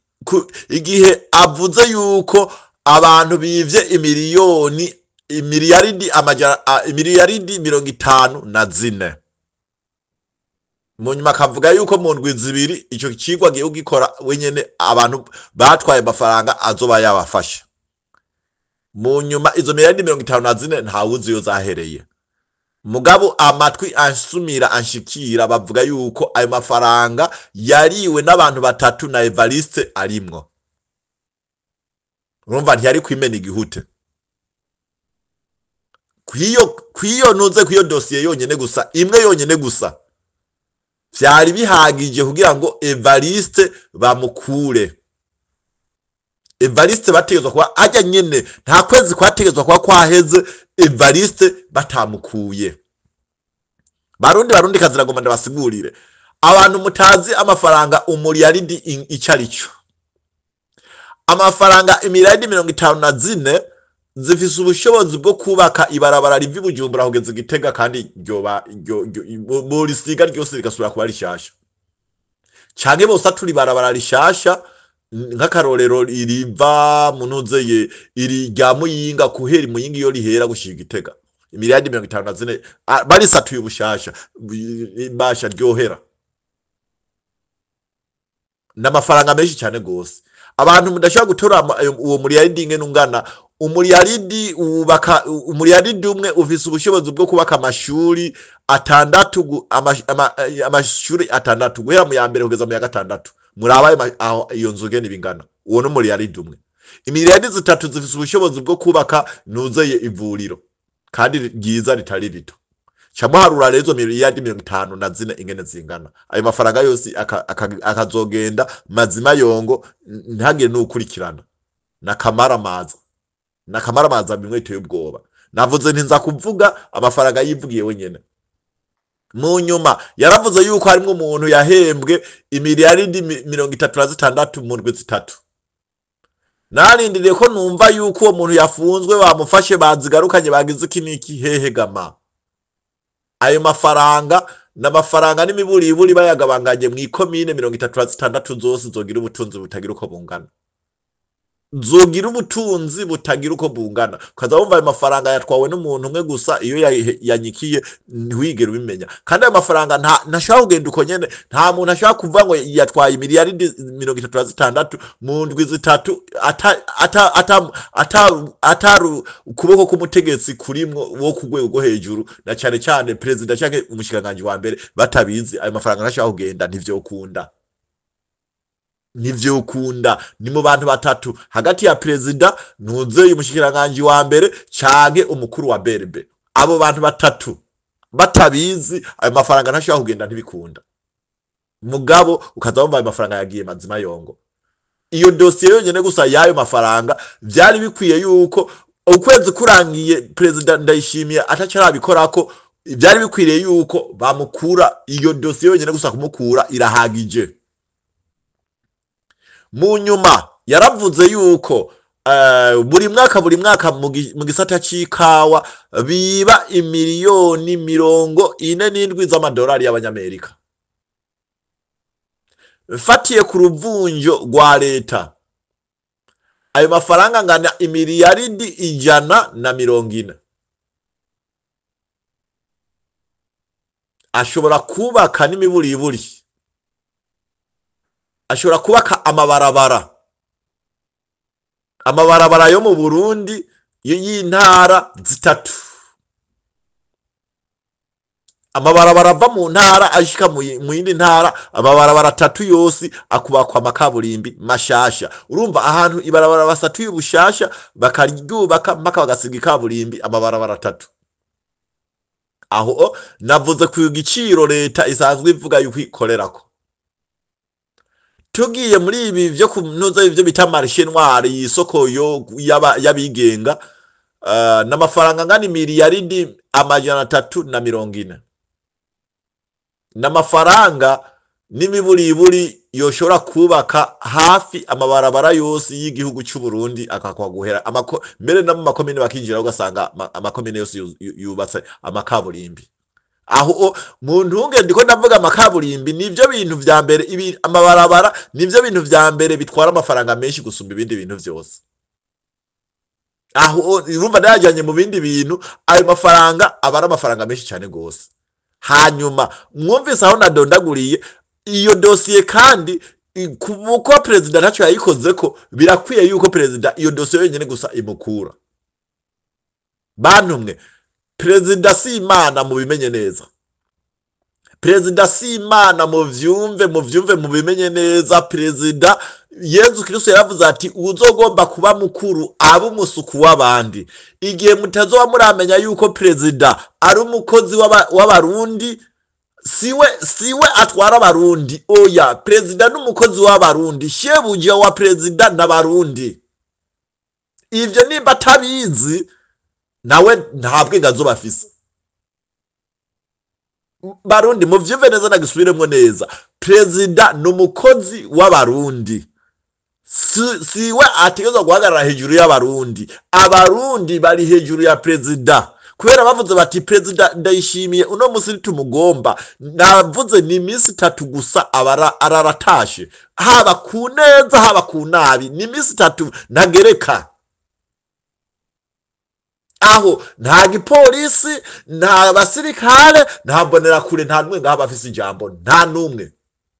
igihe avuze yuko abantu bivye imiliyoni, imiliyaridi amajana, imiliyaridi 54, mu nyuma akavuga yuko mu ndwi 2 ico cigwa agiye kugikora wenyene, abantu batwaye amafaranga azoba yabafasha. Mu nyuma izo miliyaridi 54 ntawuzi iyo zahereye. Mugabo amatwi ansumira anshikira bavuga yuko ayo mafaranga yariwe n'abantu 3 na Evariste arimwo. Urumva ntiyari kwimena igihute. Kwiyo nuze kwiyo dosiye yonyene gusa, imwe yonyene gusa, vyari bihagije kugira ngo Evariste bamukure. Evariste bategezwa kuba ajya nyene, nta kwezi kwategezwa kuba kwaheze Evariste batamukuye. Barundi, Barundi kazira ngoma ndabasigurire. Abantu mutazi amafaranga umuriyaridi icarico. Amafaranga imiliyaridi 54 zifise ubushobozi bwo kubaka ibarabara riva i Bujumbura kugeza Gitega, kandi borisiga ryose rigasubira kuba rishasha. Canke bose aturi ibarabara rishasha, nk'akarorero iriva munuzeye iri rya Muyinga kuhera Muyinga iyo rihera gushika Gitega. Imiliyaridi 54 barisatuye ubushasha, basha ryohera. N'amafaranga menshi cyane gose. Abantu mudashobora gutora uwo muriyaridi ingene ungana, Umuriyaridi wubaka, umuriyaridi umwe ufise ubushobozi bwo kubaka amashuri atandatu, amashuri atandatu guhera mu ya mbere kugeza mu ya gatandatu. Murabaye aho iyo nzu ngene bingana. Uwo ni umuriyaridi umwe. Imiliyaridi zitatu zifise ubushobozi bwo kubaka nuzeye ivuriro kandi ryiza ritari rito. Camuharura rero izo miliyaridi 54 ingene zingana. Ayo mafaranga yose akazogenda mazima yongo, ntagire n'ukurikirana. Nakamaramaza. Nakamaramaza bimwe biteye ubwoba. Navuze nti nza kuvuga amafaranga yivugiye wenyene. Mu nyuma yaravuze yuko harimwo umuntu yahembwe imiliyaridi 36 mu ndwi zitatu. Narindiriye ko numva yuko uwo muntu yafunzwe, bamufashe, bazigarukanye, bagize iki n'iki, hehe gama. Ayo mafaranga n'amafaranga n'imiburiburi bayagabanganye mu ikomine 36 zose zogira ubutunzi butagira uko bungana. Zogira ubutunzi butagira uko bungana. Ukaza wumva ayo mafaranga yatwawe n'umuntu umwe gusa, iyo yanyikiye ntiwigere ubimenya. Kandi ayo mafaranga ntashobora kugenda uko nyene, nta muntu ashobora kuvuga ngo yatwaye miliyaridi 36 mu ndwi zitatu ataru ukuboko k'umutegetsi kurimwo wo ku rwego rwo hejuru, na cane cane perezida canke umushikiranganji wa mbere batabizi. Ayo mafaranga ntashobora kugenda, ntivyokunda. Ntivyokunda. Ni mu bantu batatu, hagati ya perezida, nuzeye umushikiranganji wa mbere canke umukuru wa BRB. Abo bantu batatu batabizi, ayo mafaranga ntashobora kugenda, ntibikunda. Mugabo ukaza wumva ayo mafaranga yagiye mazima yongo. Iyo dosiye yonyene gusa y'ayo mafaranga vyari bikwiye yuko ukwezi kurangiye perezida Ndayishimiye ataco arabikorako, vyari bikwiriye yuko bamukura. Iyo dosiye yonyene gusa kumukura irahagije. Mu nyuma yaravuze yuko buri mwaka buri mwaka mu gisata c'ikawa biba imiliyoni 47 z'amadolari y'abanyamerika. Mfatiye ku ruvunjo rwa leta, ayo mafaranga angana imiliyaridi 140. Ashobora kubaka n'imiburiburi, ashobora kubaka amabarabara, amabarabara yo mu Burundi y'intara zitatu, amabarabara ava mu ntara ashika mu yindi ntara, amabarabara atatu yose akubakwa amakaburimbi mashasha. Urumva ahantu ibarabara basatuye ubushasha bakaryubaka mpaka bagasiga ikaburimbi, amabarabara atatu. Aho navuze ku giciro leta isanzwe ivuga yuko ikorerako. Tugiye muri ibi vyo kunoza ivyo bita marché noir, y'isoko yo y'abigenga, n'amafaranga angana imiliyaridi 340. N'amafaranga n'imiburiburi yoshobora kubaka hafi amabarabara yose y'igihugu cy'u Burundi akakwa guhera mbere no mu makomine bakinjira ugasanga amakomine yose yubatse amakaburimbi. Aho mu ntunge ndiko ndavuga amakaburimbi nivyo bintu vya mbere, ibi amabarabara nivyo bintu vya mbere bitwara amafaranga menshi gusumba ibindi bintu vyose. Aho urumva ndayajyanye mu bindi bintu, ayo mafaranga aba ari amafaranga menshi cyane gose. Hanyuma mwumvise aho nadondaguriye iyo dosiye, kandi kuko perezida ntacyo yayikozeko, birakwiye yuko perezida iyo dosiye yonyene gusa imukura. Bantumwe, perezida si Imana, mubimenye neza. Perezida si Imana, muvyumve, muvyumve, mubimenye neza. Perezida Yezu Kristo yaravuze ati uzogomba kuba mukuru abe umusuku w'abandi. Igihe mutazoba muramenya yuko perezida ari umukozi w'abarundi, siwe atwara abarundi. Oya, perezida n'umukozi w'abarundi, shebuja wa perezida n'abarundi. Ivyo nimba atabizi nawe nta bwenge azoba afise. Barundi muvyumve neza, nagisubiremwo neza. Perezida n'umukozi w'abarundi, siwe ategerezwa guhagarara hejuru y'abarundi. Abarundi bari hejuru ya perezida, kubera bavuze bati perezida Ndayishimiye uno musi tumugomba. Navuze ni iminsi itatu gusa araratashe, haba ku neza haba ku nabi, ni iminsi itatu ntagereka. Aho nta gipolisi, nta basirikare, nta mbonerakure, nta n'umwe ngaho bafise ijambo, nta n'umwe,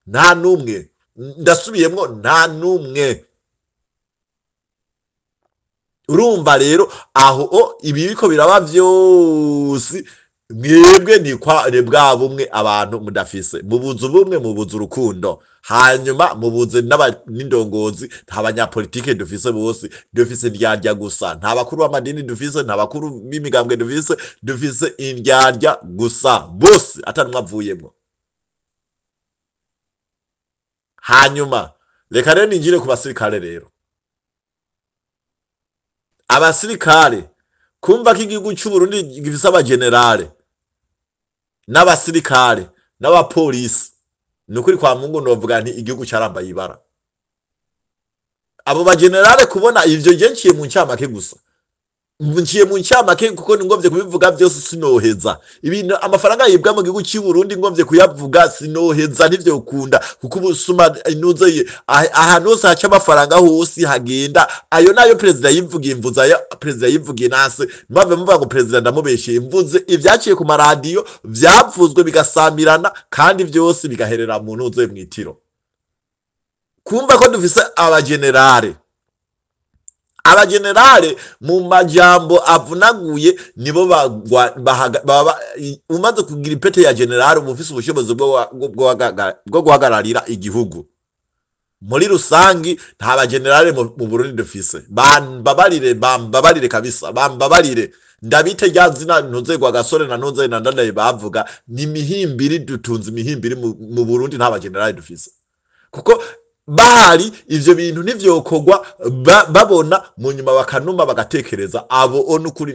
nta n'umwe, ndasubiyemwo, nta n'umwe. Urumva rero aho ibi biko biraba vyose, mwebwe ni kwa ni bwa bumwe abantu mudafise, mubuze ubumwe, mubuze urukundo, hanyuma mubuze n'indongozi. Nta banyapolitike dufise, bose dufise indyarya gusa. Nta bakuru b'amadini dufise, nta bakuru b'imigambwe dufise, dufise indyarya gusa bose, atanumwe avuyemwo. Hanyuma reka rero ninjire ku basirikare. Rero abasirikare, kumva ko igihugu c'u Burundi gifise abagenerale n'abasirikare n'abapolisi, ni ukuri kwa Mungu novuga nti igihugu carambaye ibara. Abo bagenerale kubona ivyo, je nciye mu ncamake gusa, nciye mu ncamake kuko ngomvye kubivuga vyose sinoheza. Ibintu amafaranga yibwa mu gihugu cy'u Burundi ngomvye kuyavuga sinoheza, nivyo ukunda, kuko ubusuma inuze ahantu hose haca amafaranga, hose hagenda ayo nayo. Perezida yivugiye, mvuze ayo perezida yivugiye, nase mpamvu muvuga ngo perezida ndamubeshye. Mvuze ivyaciye ku maradiyo, vyavuzwe bigasamirana, kandi vyose bigaherera mu ntuze mwitiro. Kumva ko dufise abagenerale, abagenerale mu majambo avunaguye nibo baba umaze kugira ipete ya generale, uba ufise ubushobozi bwo guhagararira igihugu muri rusangi. Nta bagenerale mu Burundi dufise. Bambabarire, bambabarire kabisa, bambabarire ndabite rya zina ntuzegwa gasore na ntuze na ndadaye bavuga ni mihimbiri. Dutunze imihimbiri mu Burundi. Nta bagenerale dufise, kuko bahari ivyo bintu ntivyokorwa. Babona mu nyuma bakanuma bagatekereza. Abo nukuri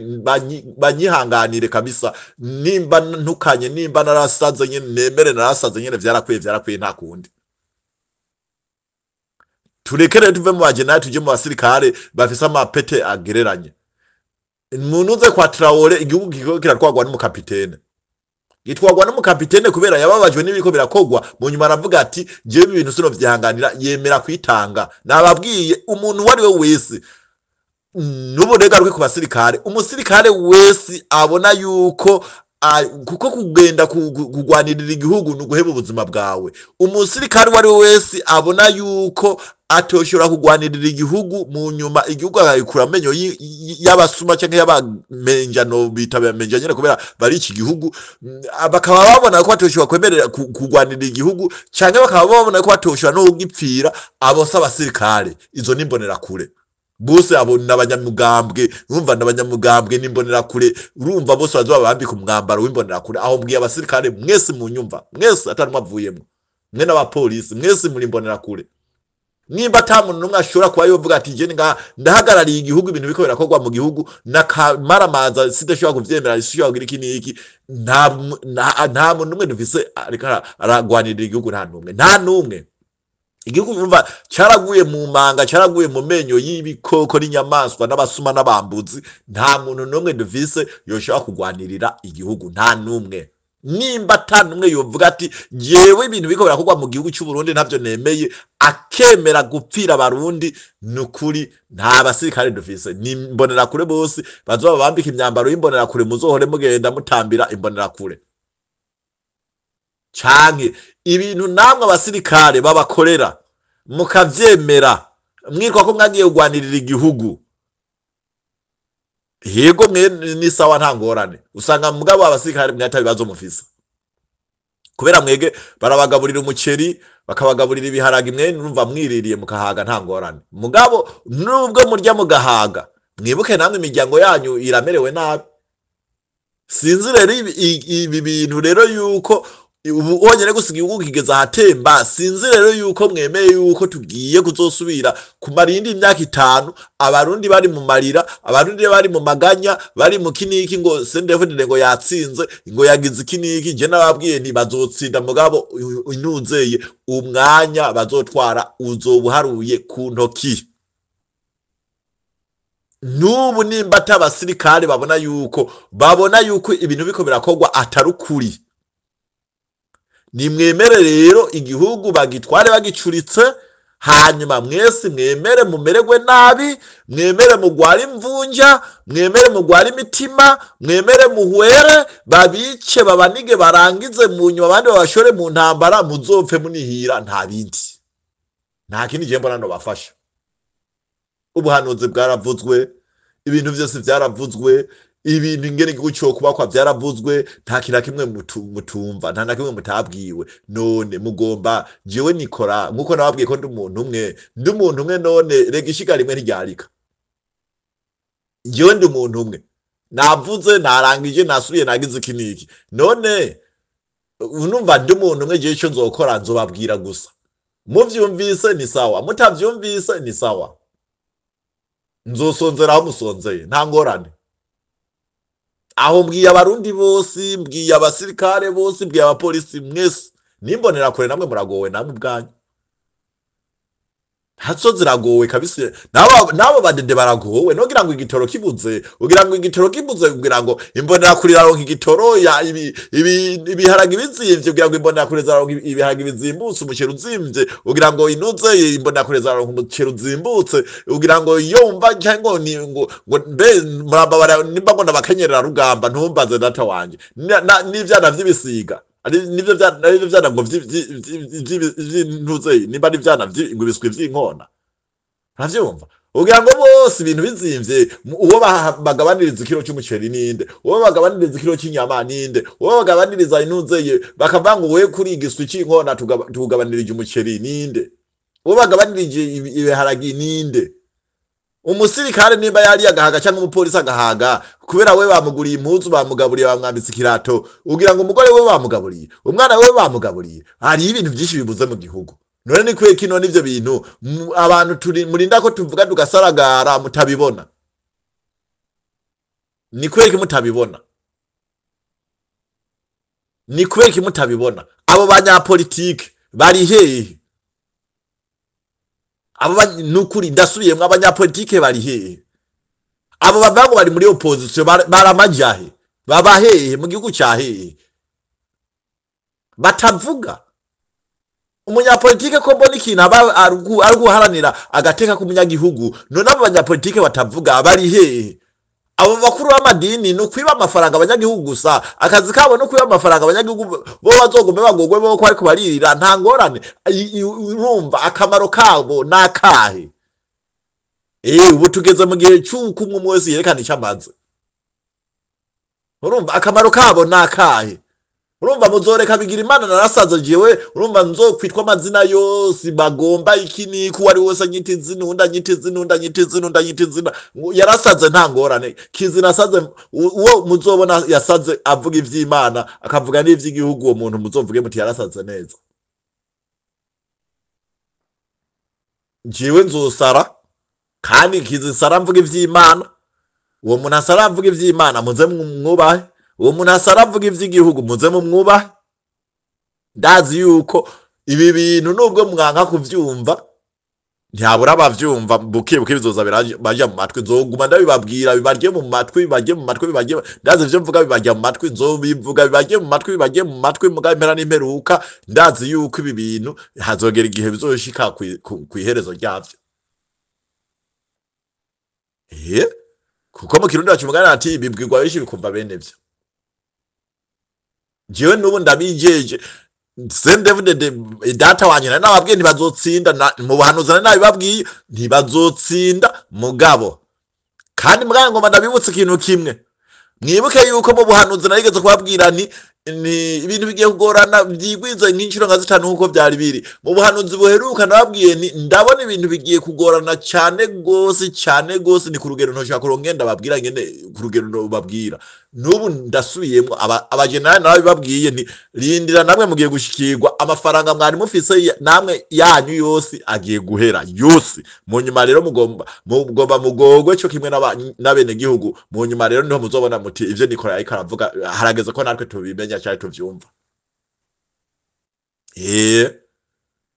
banyihanganire kabisa, nimba ntukanye, nimba narasaze nyene, nemere narasaze nyene, vyarakwiye, vyarakwiye, nta kundi. Tureke rero tuve mu bajenerali tuje mu basirikare bafise amapete agereranye. Munuze kwa Traore, igihugu kiko kiratwagwa n'umukapitene, gitwagwa n'umukapitene kubera yababajwe n'ibiko birakogwa. Mu nyuma aravuga ati jewe ibi bintu sinovyihanganira, yemera kwitanga. Nababwiye, umuntu uwo ari we wese n'ubu regaruke ku basirikare, umusirikare wese abona yuko kuko kugenda kugwanirira igihugu ni uguheba ubuzima bwawe, umusirikare uwo ari we wese abona yuko atoshobora kugwanirira igihugu, mu nyuma igihugu akagikura amenyo y'abasuma canke y'abamenjano, bita bamenja nyene kubera bari iki gihugu, bakaba babona ko batoshobora kwemerera kugwanirira igihugu, canke bakaba babona ko batoshobora no kugipfira, abo si abasirikare, izo ni imbonerakure bose. Abo n'abanyamugambwe, urumva, n'abanyamugambwe n'imbonerakure. Urumva bose bazoba bambika umwambaro w'imbonerakure. Aho mbwiye abasirikare mwese munyumva, mwese atari mwavuyemwo, mwe n'abapolisi mwese muri imbonerakure. Nimba ata muntu n'umwe ashobora kuba yovuga ati je ngaha ndahagarariye igihugu, ibintu biriko birakorwa mu gihugu n'akamaramaza sidashobora kuvyemera, sishobora kugira iki n'iki, nta muntu n'umwe dufise ariko aragwanirira igihugu, nta n'umwe, nta n'umwe. Igihugu urumva caraguye mu manga, caraguye mu menyo y'ibikoko n'inyamaswa n'abasuma n'abambuzi. Nta muntu n'umwe dufise yoshobora kugwanirira igihugu, nta n'umwe. Nimba ata n'umwe yovuga ati jewe ibintu biriko birakorwa mu gihugu cy'u Burundi ntavyo nemeye, akemera gupfira abarundi, nukuri nta basirikare dufise, ni imbonerakure bose. Bazoba bambika imyambaro y'imbonerakure, muzohore mugenda mutambira imbonerakure. Canke ibintu namwe abasirikare babakorera mukavyemera, mwitwa ko mwagiye kugwanirira igihugu, yego mwe ni sawa, nta ngorane. Usanga mugabo abasirikare mwe ata bibazo mufise, kubera mwege barabagaburira umuceri, bakabagaburira ibiharage, mwe urumva mwiririye mukahaga, nta ngorane. Mugabo nubwo murya mugahaga, mwibuke namwe imiryango yanyu iramerewe nabi. Sinzi rero ibi bintu rero yuko ubu wonyene gusiga igihugu kigeze ahatemba. Sinzi rero yuko mwemeye yuko tugiye kuzosubira kumara iyindi myaka 5 abarundi bari mu marira, abarundi bari mu maganya, bari mu kiniki, ngo CNDD-FDD ngo yatsinze, ngo yagize iki niki. Je nababwiye nti bazotsinda, mugabo inunzeye umwanya bazotwara uzobuharuye ku ntoki. N'ubu nimba ata abasirikare babona yuko ibintu biko birakorwa atari ukuri, nimwemere rero igihugu bagitware bagicuritse, hanyuma mwese mwemere mumererwe nabi, mwemere mugware imvunja, mwemere mugware imitima, mwemere muhwere, babice, babanige, barangize, mu nyuma abandi babashore mu ntambara, muzopfe munihira. Nta bindi, nta kindi gihe mbona nobafasha. Ubuhanuzi bwaravuzwe. Ibintu vyose vyaravuzwe, ibintu ingene igihugu cokubakwa vyaravuzwe, nta kintu na kimwe mutumva, nta na kimwe mutabwiwe. None mugomba jewe nikora nkuko nababwiye ko ndi umuntu umwe, ndi umuntu umwe. None rega ishiga rimwe ntiryarika. Jewe ndi umuntu umwe, navuze, narangije, nasubiye, nagize iki n'iki. None unumva ndi umuntu umwe, jewe ico nzokora nzobabwira gusa. Muvyumvise ni sawa, mutavyumvise ni sawa, nzosonzera aho musonzeye, nta ngorane. Aho mbwiye abarundi bose, mbwiye abasirikare bose, mbwiye abapolisi mwese, nimbonera kure namwe muragowe, namwe ubwanyu hazo ziragowe kabisa. Nabo badede baragowe. Nogira ngo igitoro kibuze, ugira ngo igitoro kibuze, ugira ngo imbonera kure iraronka igitoro ya ibiharage bizimvye, ugira ngo imbonera kure ziraronka ibiharage bizimbutse, umuceri uzimvye, ugira ngo inuze imbonera kure ziraronka umuceri uzimbutse, ugira ngo iyo wumva cyangwa ni ngo mbe murambabara nimba ngo ndabakenyerera rugamba, ntumbaze data wanje. N'ivyana vy'ibisiga ari nivyo nivyo vyana ngo vy'intuze, nimba ari vyana ngo ibiswi vy'inkona, uravyumva? Ugira ngo bose ibintu bizimvye, uwo bagabaniriza ikiro c'umuceri ninde? Uwo bagabaniriza ikiro c'inyama ninde? Uwo bagabaniriza intuze bakavuga ngo we kuri igiswi c'inkona tugabanirije umuceri ninde? Uwo bagabanirije ibiharagi ninde? Umusirikare nimba yari agahaga cyangwa umupolisi agahaga kubera we bamuguriye impuzu, bamugaburiye, bamwambitse ikirato, ugira ngo umugore we bamugaburiye, umwana we bamugaburiye. Hari ibintu byinshi bibuze mu gihugu. None ni kwe kino n'ivyo bintu abantu turi murinda ko tuvuga tugasaragara mutabibona? Ni kwe mutabibona? Ni kwe mutabibona? Abo banyapolitike bari hehe? Abo nukuri ndasubiyemwo, abanyapolitike bari hehe? Abo bavuga ngo bari muri opposition baramajahe? Baba hehe mu gihugu cya hehe batavuga? Umunyapolitike ko mbona ikintu aba ari guharanira agateka k'umunyagihugu, none abo banyapolitike batavuga bari hehe? Abo bakuru b'amadini ni ukwiba amafaranga abanyagihugu gusa, akazi kabo ni ukwiba amafaranga abanyagihugu, bo bazogome bagogwe bo ko ariko baririra, nta ngorane. Urumva akamaro kabo ni akahe? Ubu tugeze mu gihe c'uko umwe wese yerekana ico amaze. Urumva akamaro kabo ni akahe? Urumva muzoreka bigira Imana narasaze jewe, urumva nzokwitwa amazina yose bagomba iki niki, uwari wese anyita izina, undi anyita izina, undi anyita izina, undi anyita izina. Yarasaze, nta ngorane. Kizina asaze, uwo muzobona yasaze avuga ivy'Imana akavuga n'ivy'igihugu, uwo muntu muzovuge muti yarasaze neza. Jewe nzosara kandi kizisara mvuga ivy'Imana. Uwo muntu asara avuga ivy'Imana muze mwubahe, uwo muntu asara avuga ivy'igihugu muze mumwubahe. Ndazi yuko ibi bintu nubwo mwanka kuvyumva ntihabura abavyumva, buke buke bizoza baja mu matwi. Nzoguma ndabibabwira bibarye mu matwi, bibarye mu matwi, bibarye. Ndazi ivyo mvuga bibarya mu matwi, nzobivuga bibarye mu matwi, bibarye mu matwi, muga impera n'imperuka. Ndazi yuko ibi bintu hazogera igihe bizoshika kw'iherezo ryavyo. Kuko mu Kirundi baca umugani ati bibwirwa benshi bikumva bene vyo. Jewe n'ubu ndabijeje CNDD-FDD data wanje nari nababwiye ntibazotsinda, mu buhanuzi nari nabibabwiye ntibazotsinda mugabo. Kandi mugabo ngomba ndabibutse ikintu kimwe. Mwibuke yuko mu buhanuzi narigeze kubabwira ni ibintu bigiye kugorana byigwiza nk'inshuro nka zitanu nkuko byari biri. Mu buhanuzi buheruka nababwiye ni ndabona ibintu bigiye kugorana cyane gose cyane gose, ni ku rugero ntoshaka kurongenda babwira ngene ku rugero babwira. N'ubu ndasubiyemo abajenerali nabibabwiye ni rindira namwe mugiye gushikirwa amafaranga mwari mufise namwe yanyu yose agiye guhera yose. Mu nyuma rero mugomba mugogwe cyo kimwe n'abene gihugu. Mu nyuma rero niho muzobona muti ivyo Nikora ariko aravuga harageze ko natwe tubimenya cyane tuvyumva.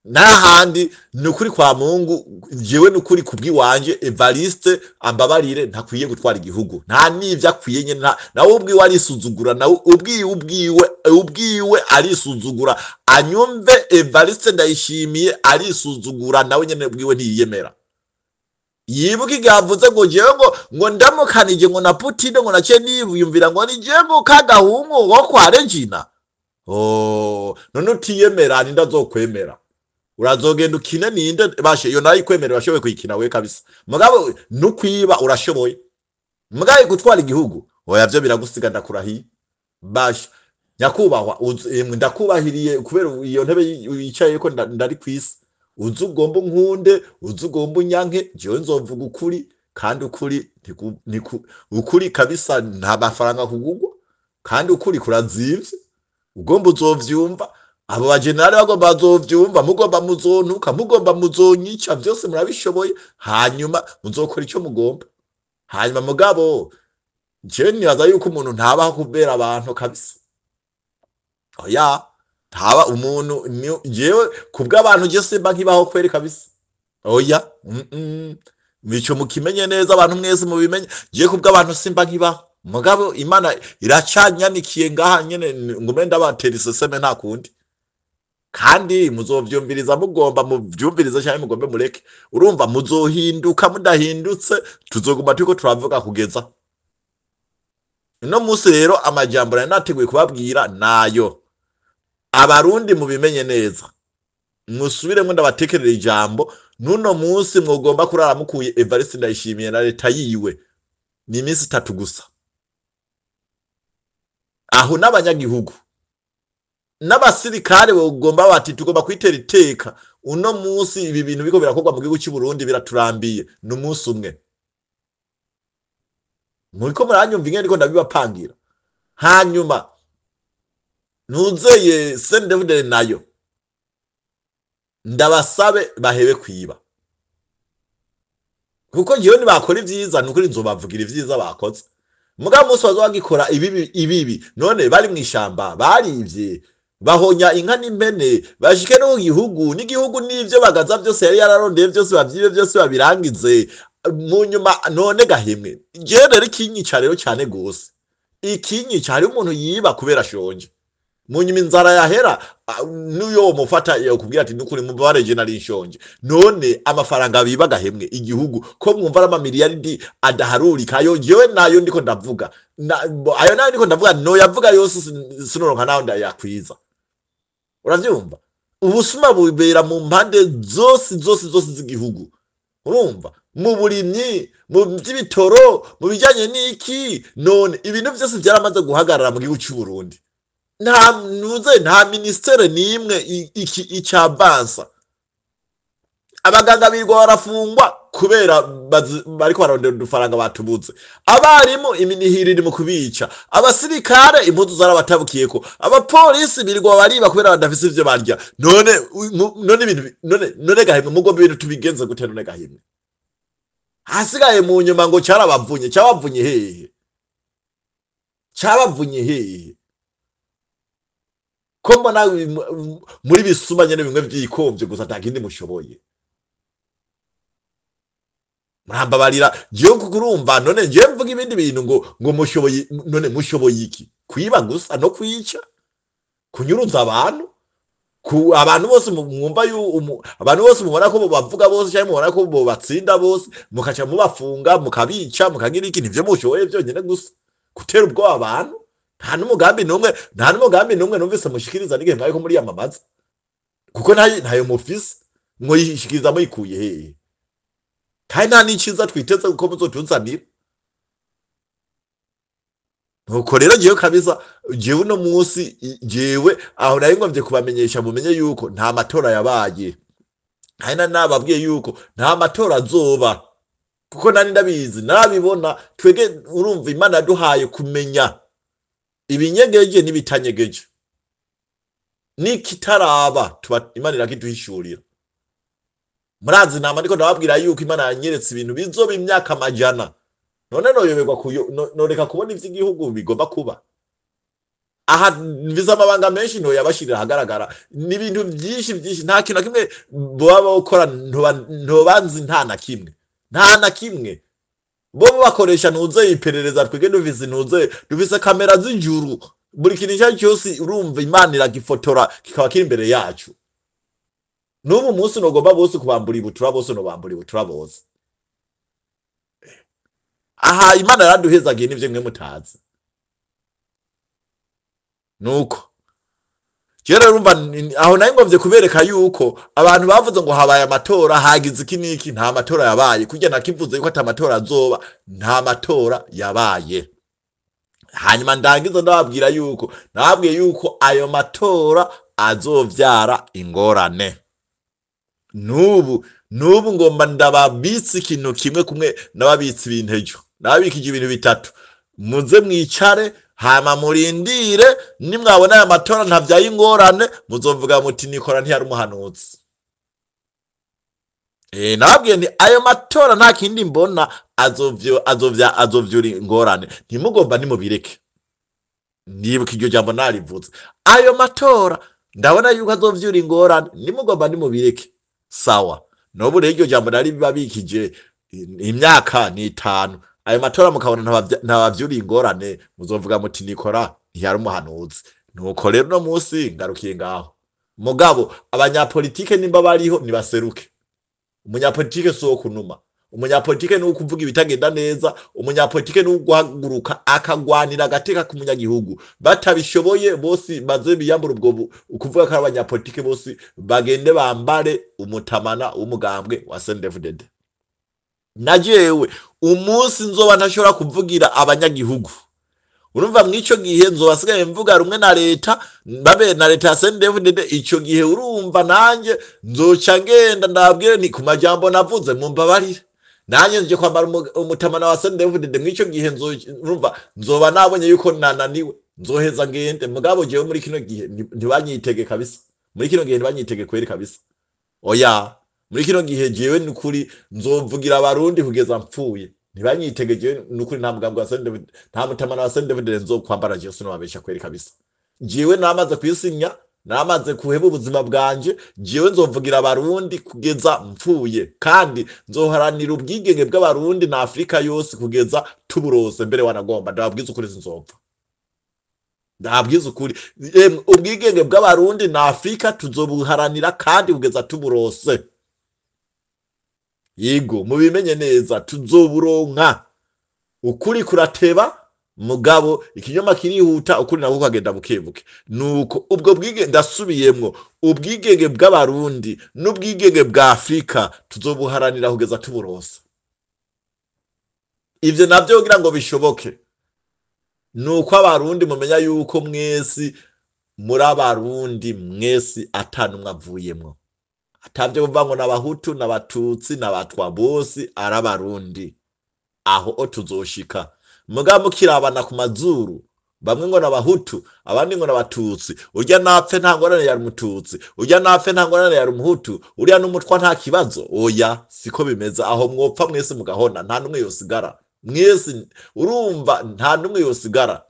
Nahandi nukuri kwa Mungu, jewe nukuri kubwiwanje Evariste ambabarire ntakwiye gutwara igihugu, nta nivyo akwiye nyene, nawe ubwiwe arisuzugura, nawe ubwiwe arisuzugura. Anyumve Evariste Ndayishimiye arisuzugura, nawe nyene ubwiwe ntiyemera. Yibuka igihe avuze ngo jewe ngo ndamukanije ngo na Putin ngo naciye niyumvira ngo ni jewe ngo kagahungu ngo kwa Regina. Oh, none utiyemera ninde azokwemera? Urazogenda ukine ninde bashe iyo nayo ikwemera urashoboye kuyikina we kabisa. Mugabo nukwiba urashoboye. Mugaye gutwara igihugu oya vyo biragusiga, ndakurahiye. Basha nyakubahwa, emwe ndakubahiriye kubera iyo ntebe wicayeko ndari kwisi. Uzi ugomba unkunde, uzi ugomba unyanke, jewe nzovuga ukuri, kandi ukuri ukuri kabisa nta mafaranga kugugwa, kandi ukuri kurazimvye. Ugomba uzovyumva, abo bajenerali bagomba bazovyumva, mugomba muzontuka, mugomba muzonyica, vyose murabishoboye, hanyuma muzokora ico mugomba. Hanyuma mugabo jewe nibaza yuko umuntu ntabaho kubera abantu kabisa. Oya, ntaba umuntu jewe kubw'abantu je simba nkibaho kweri kabisa. Oya, mico mukimenye neza, abantu mwese mubimenye, jewe kubw'abantu simba nkibaho. Mugabo Imana iracanyanikiye ngaha nyene ngume ndabatera iseseme, nta kundi. Kandi muzovyumviriza, mugomba muvyumvirize canke mugombe mureke. Urumva muzohinduka, mudahindutse tuzoguma turiko turavuga kugeza uno munsi. Rero amajambo nari nateguye kubabwira nayo, Abarundi mubimenye neza, musubiremwo ndabatekerera ijambo. N'uno munsi mwogomba kurara mukuye Evariste Ndayishimiye na leta yiwe, ni iminsi 3 gusa. Aho n'abanyagihugu n'abasirikare bogomba bati tugomba kwitera iteka, uno munsi ibi bintu biko birakorwa mu gihugu cy'u Burundi biraturambiye, ni umunsi umwe. Muriko muranyumva ingene ndiko ndabibapangira. Hanyuma ntuzeye CNDD-FDD nayo ndabasabe bahebe kwiba, kuko jewe nibakora ivyiza nukuri nzobavugira ivyiza bakoze. Mugabo umunsi bazoba bagikora ibibi, ibibi none bari mw'ishamba barivye bahonya inka n'impene, bashike no mu gihugu n'igihugu n'ivyo bagaza vyose yari yararondeye vyose bavyibe vyose babirangize mu nyuma. None gahemwe, jewe rero ikinyica rero cane gose, ikinyica hari umuntu yiba kubera ashonje, mu nyuma inzara yahera, n'uyo mufata yakubwira ati nukuri mubare je nari nshonje. None amafaranga biba gahemwe igihugu ko mwumva ari amamiliyaridi adaharurika, ayo jewe nayo ndiko ndavuga ayo nayo ndiko ndavuga no yavuga yose sinoronka naho ndayakwiza. Uravyumva, ubusuma bubera mu mpande zose zose zose z'igihugu. Urumva mu burimyi, mu by'ibitoro, mu bijanye n'iki, none ibintu vyose vyaramaze guhagarara mu gihugu cy'u Burundi. Nta nuze, nta ministere n'imwe iki icavansa. Abaganga birirwa barafungwa kubera bariko bararondera udufaranga batubuze, abarimu iminihiri iri mu kubica, abasirikare impuzu zarabatabukiyeko, abapolisi birirwa bariba kubera badafise ivyo barya. None none ibintu none gahimwe mugomba ibintu tubigenze gute? None gahimwe hasigaye mu nyuma ngo carabavunye, cabavunye hehe? Cabavunye hehe? Ko mbona muri bisuma nyene bimwe vyikomvye gusa, ata kindi mushoboye. Murambabarira jewe kuko urumva none jewe mvuga ibindi bintu ngo mushoboye, none mushoboye iki? Kwiba gusa no kwica, kunyuruza abantu, ku abantu bose mwumva abantu bose mubona ko bavuga bose cyangwa mubona ko batsinda bose, mukaca mubafunga, mukabica, mukagira iki? Nivyo mushoboye byonyine gusa, gutera ubwoba abantu. Nta n'umugambi n'umwe, nta n'umugambi n'umwe numvise mushikiriza n'igihe mwariko muriyamamaza, kuko ntayo mufise. Mwoyishikiriza muyikuye hehe? Kandi nta n'iciza twiteze kuko muzotuzanira. Nuko rero jewe kabisa, jewe uno munsi jewe aho nari ngomvye kubamenyesha mumenye yuko nta matora yabaye, kandi nababwiye yuko nta matora azoba, kuko nari ndabizi nabibona. Twege urumva Imana yaduhaye kumenya ibinyegeje n'ibitanyegeje, n'ikitaraba tuba Imana irakiduhishurira. Murazi nama ndiko ndababwira yuko Imana yanyeretse ibintu bizoba imyaka amajana. None noyoberwa noreka kubona ivy'igihugu bigomba kuba? Aha mvize amabanga menshi ntoyabashirira ahagaragara, ni ibintu byinshi byinshi, nta kintu na kimwe boba bakora ntobanzi, nta na kimwe, nta na kimwe. Bo bakoresha ntuze iperereza, twege dufise ntuze, dufise kamera z'ijuru, buri kintu icyo ari cyo cyose urumva Imana iragifotora kikaba kiri imbere yacu. N'ubu munsi nogomba bose kubambura ibutura bose, nobambura ibutura bose. Aha Imana yaraduhezagiye n'ivyo mwe mutazi. Nuko Rero urumva aho nayo ngomvye kubereka yuko abantu bavuze ngo habaye amatora, hagize iki n'iki, nta matora yabaye. Kurya nakivuze yuko ata matora azoba, nta matora yabaye. Hanyuma ndangiza ndababwira yuko nababwiye yuko ayo matora azovyara ingorane. N'ubu ngomba ndababitse ikintu kimwe kumwe nababitse ibintu ejo, nababikije ibintu bitatu. Muze mwicare hama murindire, nimwabona aya matora ntavyaye ingorane muzovuga muti Nikora ntiyari umuhanuzi. Nababwiye nti ayo matora nta kindi mbona azovyura ingorane, ntimugomba nimubireke. Ndibuka iryo jambo narivuze, ayo matora ndabona yuko azovyura ingorane, nimugomba nimubireke. Sawa, n'ubu rero iryo jambo nari babikije imyaka ni 5, ayo matora mukabona ntabavyura ingorane, muzovuga muti Nikora ntiyari umuhanuzi. Nuko rero no munsi ngarukiye ngaho. Mugabo abanyapolitike nimba bariho nibaseruke. Umunyapolitike si uwo kunuma, umunyapolitike ni uwo kuvuga ibitagenda neza, umunyapolitike ni uwo guhaguruka akagwanira agateka k'umunyagihugu. Batabishoboye bose baze biyambura ubwo ukuvuga ko ari abanyapolitike, bose bagende bambare umutamana w'umugambwe wa CNDD-FDD. Na jewe umunsi nzoba ntashobora kuvugira abanyagihugu, urumva mw'ico gihe nzoba sigaye mvuga rumwe na leta, babe na leta ya CNDD-FDD. Ico gihe urumva nanje nzoca ngenda ndabwire ni ku majambo navuze mumbabarire, nanje nje kwambara umutamana wa CNDD-FDD. Mw'ico gihe urumva nzoba nabonye yuko nananiwe, nzoheza ngende. Mugabo jewe muri kino gihe ntibanyitege kabisa, muri kino gihe ntibanyitege kweri kabisa. Oya, muri kino gihe jewe nukuri nzovugira abarundi kugeza mpfuye, ntibanyitege jewe nukuri. Nta mugambwe wa CNDD-FDD, nta mutamana wa CNDD-FDD nzokwambara jewe, sinobabesha kweri kabisa. Jewe namaze kwisinya, namaze kuheba ubuzima bwanje, jewe nzovugira abarundi kugeza mpfuye, kandi nzoharanira ubwigenge bw'abarundi na Afrika yose kugeza tuburose. Mbere wanagomba ndababwiza ukuri, sinzopfa, ndababwiza ukuri. Ubwigenge bw'abarundi na Afrika tuzobuharanira kandi kugeza tuburose. Yego, mubimenye neza, tuzoburonka. Ukuri kurateba, mugabo ikinyoma kirihuta, ukuri nako kagenda bukebuke. Nuko ubwo bwige ndasubiyemwo, ubwigenge bw'abarundi n'ubwigenge bwa Afrika tuzobuharanira kugeza tuburose. Ivyo navyo kugira ngo bishoboke nuko abarundi mumenya yuko mwesi muri abarundi, mwesi atanumwe avuyemwo, atavyo kuvuga ngo n'abahutu n'abatutsi n'abatwa, bose ari abarundi. Aho o tuzoshika. Mugabo mukirabana ku mazuru, bamwe ngo n'abahutu abandi ngo n'abatutsi, urya napfe nta ngorane yari umututsi, urya napfe nta ngorane yari umuhutu, uriya n'umutwa nta kibazo. Oya, siko bimeze. Aho mwopfa mwese mugahona, nta numwe yosigara. Mwese urumva nta numwe yosigara.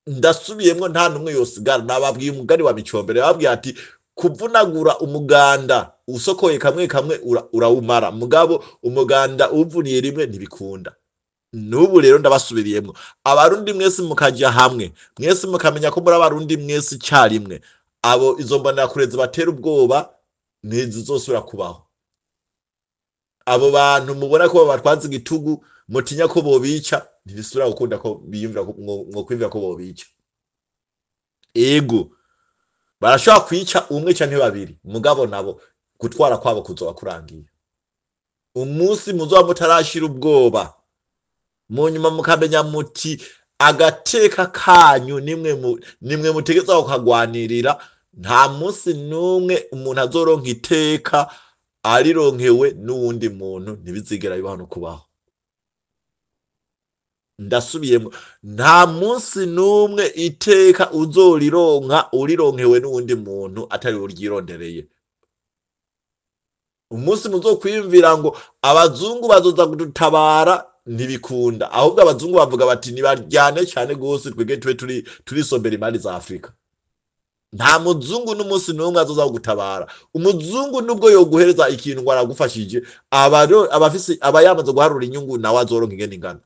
Ndasubiyemwo, nta numwe yosigara. Nababwiye umugani wa Micombero, yababwiye ati kuvunagura umuganda usokoye kamwe kamwe urawumara, mugabo umuganda uvuniye rimwe ntibikunda. N'ubu rero ndabasubiriyemwo, abarundi mwese mukaja hamwe, mwese mukamenya ko muri abarundi mwese icyarimwe, abo izo mbonerakure zibatera ubwoba ntizizosubira kubaho. Abo bantu mubona ko babatwaza igitugu, mutinya ko bobica, ntibisubira gukunda ko biyumvira ko mwo kwiyumvira ko bobica. Ego, barashobora kwica umwe canke babiri, mugabo nabo gutwara kwabo kuzoba kurangiye. Umunsi muzoba mutarashira ubwoba, mu nyuma mukamenya muti agateka kanyu nimwe mutegetswe kukagwanirira. Nta munsi n'umwe umuntu azoronka iteka arironkewe n'uwundi muntu, ntibizigera bibaho no kubaho. Ndasubiyemo, nta munsi n'umwe iteka uzorironka urironkewe n'uwundi muntu atari uryirondereye. Umunsi muzokwiyumvira ngo abazungu bazoza kudutabara, ntibikunda. Ahubwo abazungu bavuga bati nibaryane cyane gose, twebwe tube turisombera imari za Afrika. Nta muzungu n'umunsi n'umwe azoza kugutabara. Umuzungu nubwo yoguhereza ikintu ngo aragufashije, aba yamaze guharura inyungu, nawe azoronka ingene ingana.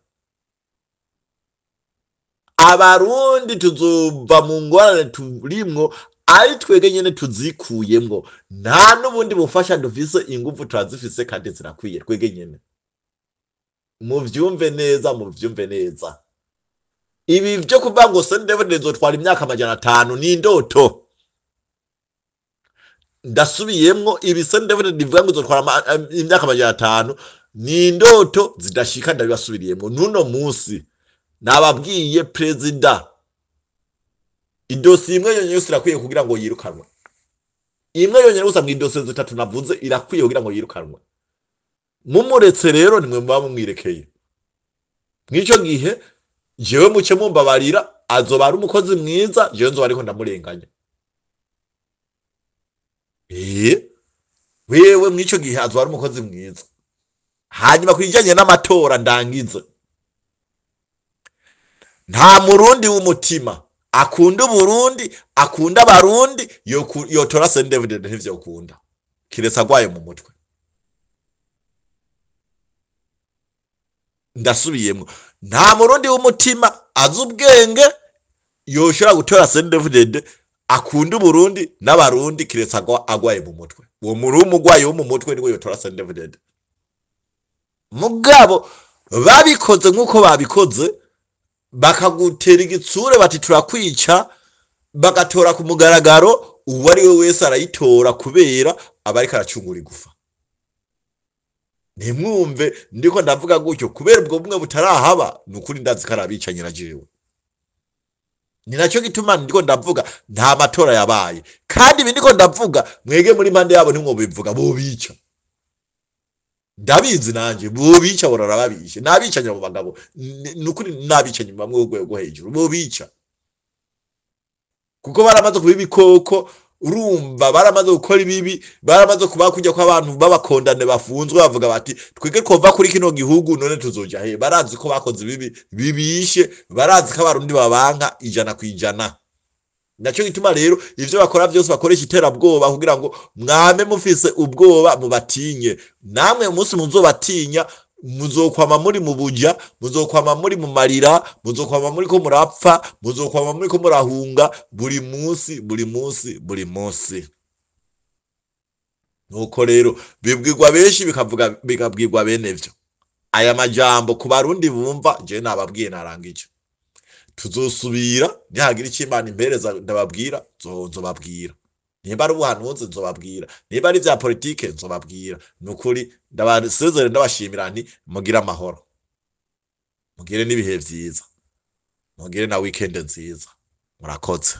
Abarundi tuzova mu ngorane turimwo ari twebwe nyene tuzikuyemwo, nta n'ubundi bufasha dufise. Ingufu turazifise kandi zirakwiye, twebwe nyene. Muvyumve neza, muvyumve neza. Ibi vyo kuvuga ngo CNDD-FDD izotwara imyaka 500 ni indoto. Ndasubiyemwo, ibi CNDD-FDD ivuga ngo izotwara imyaka 500 ni indoto zidashika. Ndabibasubiriyemwo n'uno munsi, nababwiye perezida, idosiye imwe yonyene yose irakwiye kugira ngo yirukanwe. Imwe yonyene gusa mu idosiye zitatu navuze irakwiye kugira ngo yirukanwe. Mumuretse rero, nimwe muba mumwirekeye. Mw'ico gihe jewe muce mumbabarira, azoba ari umukozi mwiza, jewe nzoba ariko ndamurenganya. Wewe mw'ico gihe azoba ari umukozi mwiza. Hanyuma ku bijanye n'amatora, ndangize, nta Murundi w'umutima akunda Uburundi, akunda Abarundi, yotora CNDD-FDD. Ntivyokunda, kiretse agwaye mu mutwe. Ndasubiyemwo, nta Murundi w'umutima azi ubwenge yoshobora gutora CNDD-FDD akunda Uburundi n'Abarundi, kiretse agwaye mu mutwe. Uwo muri umugwayi wo mu mutwe niwe yotora CNDD-FDD. Mugabo babikoze nk'uko babikoze, bakagutera igitsure bati turakwica, bagatora ku mugaragaro, uwo ari we wese arayitora kubera aba ariko aracungura igufa. Ntimwumve ndiko ndavuga gutyo kubera ubwo bumwe butarahaba. Ni ukuri ndazi ko ari abicanyi na jewe. Ni nacyo gituma ndiko ndavuga nta matora yabaye. Kandi ibi ndiko ndavuga, mwege muri mpande yabo ntimwobivuga, bobica. Ndabizi nanje bobica, borora babishe n'abicanyi abo bagabo. Ni ukuri n'abicanyi bamwe rwego rwo hejuru bobica, kuko baramaze kuba ibikoko. Urumva baramaze gukora ibibi, baramaze kuba kujya kw'abantu b'abakondane bafunzwe, bavuga bati twege twova kuri kino gihugu, none tuzoja he? Barazi ko bakoze ibibi bibishe, barazi ko Abarundi babanka 100%. Nacyo gituma rero ivyo bakora byose bakoresha iterabwoba kugira ngo mwame mufise ubwoba, mubatinye. Namwe umunsi muzobatinya, muzokwama muri mu buja, muzokwama muri mu marira, muzokwama muri ko murapfa, muzokwama muri ko murahunga buri munsi, buri munsi, buri munsi. Nuko rero bibwirwa benshi, bikavuga bikabwirwa bene vyo. Aya majambo ku Barundi bumva, je nababwiye, narangije. Tuzosubira nihagira icyo Imana impereza ndababwira, nzobabwira. Nimba ari ubuhanuzi nzobabwira, nimba ari vya politike nzobabwira. Nukuri ndabasezere, ndabashimira nti mugire amahoro, mugire n'ibihe vyiza, mugire na weekend nziza. Murakoze.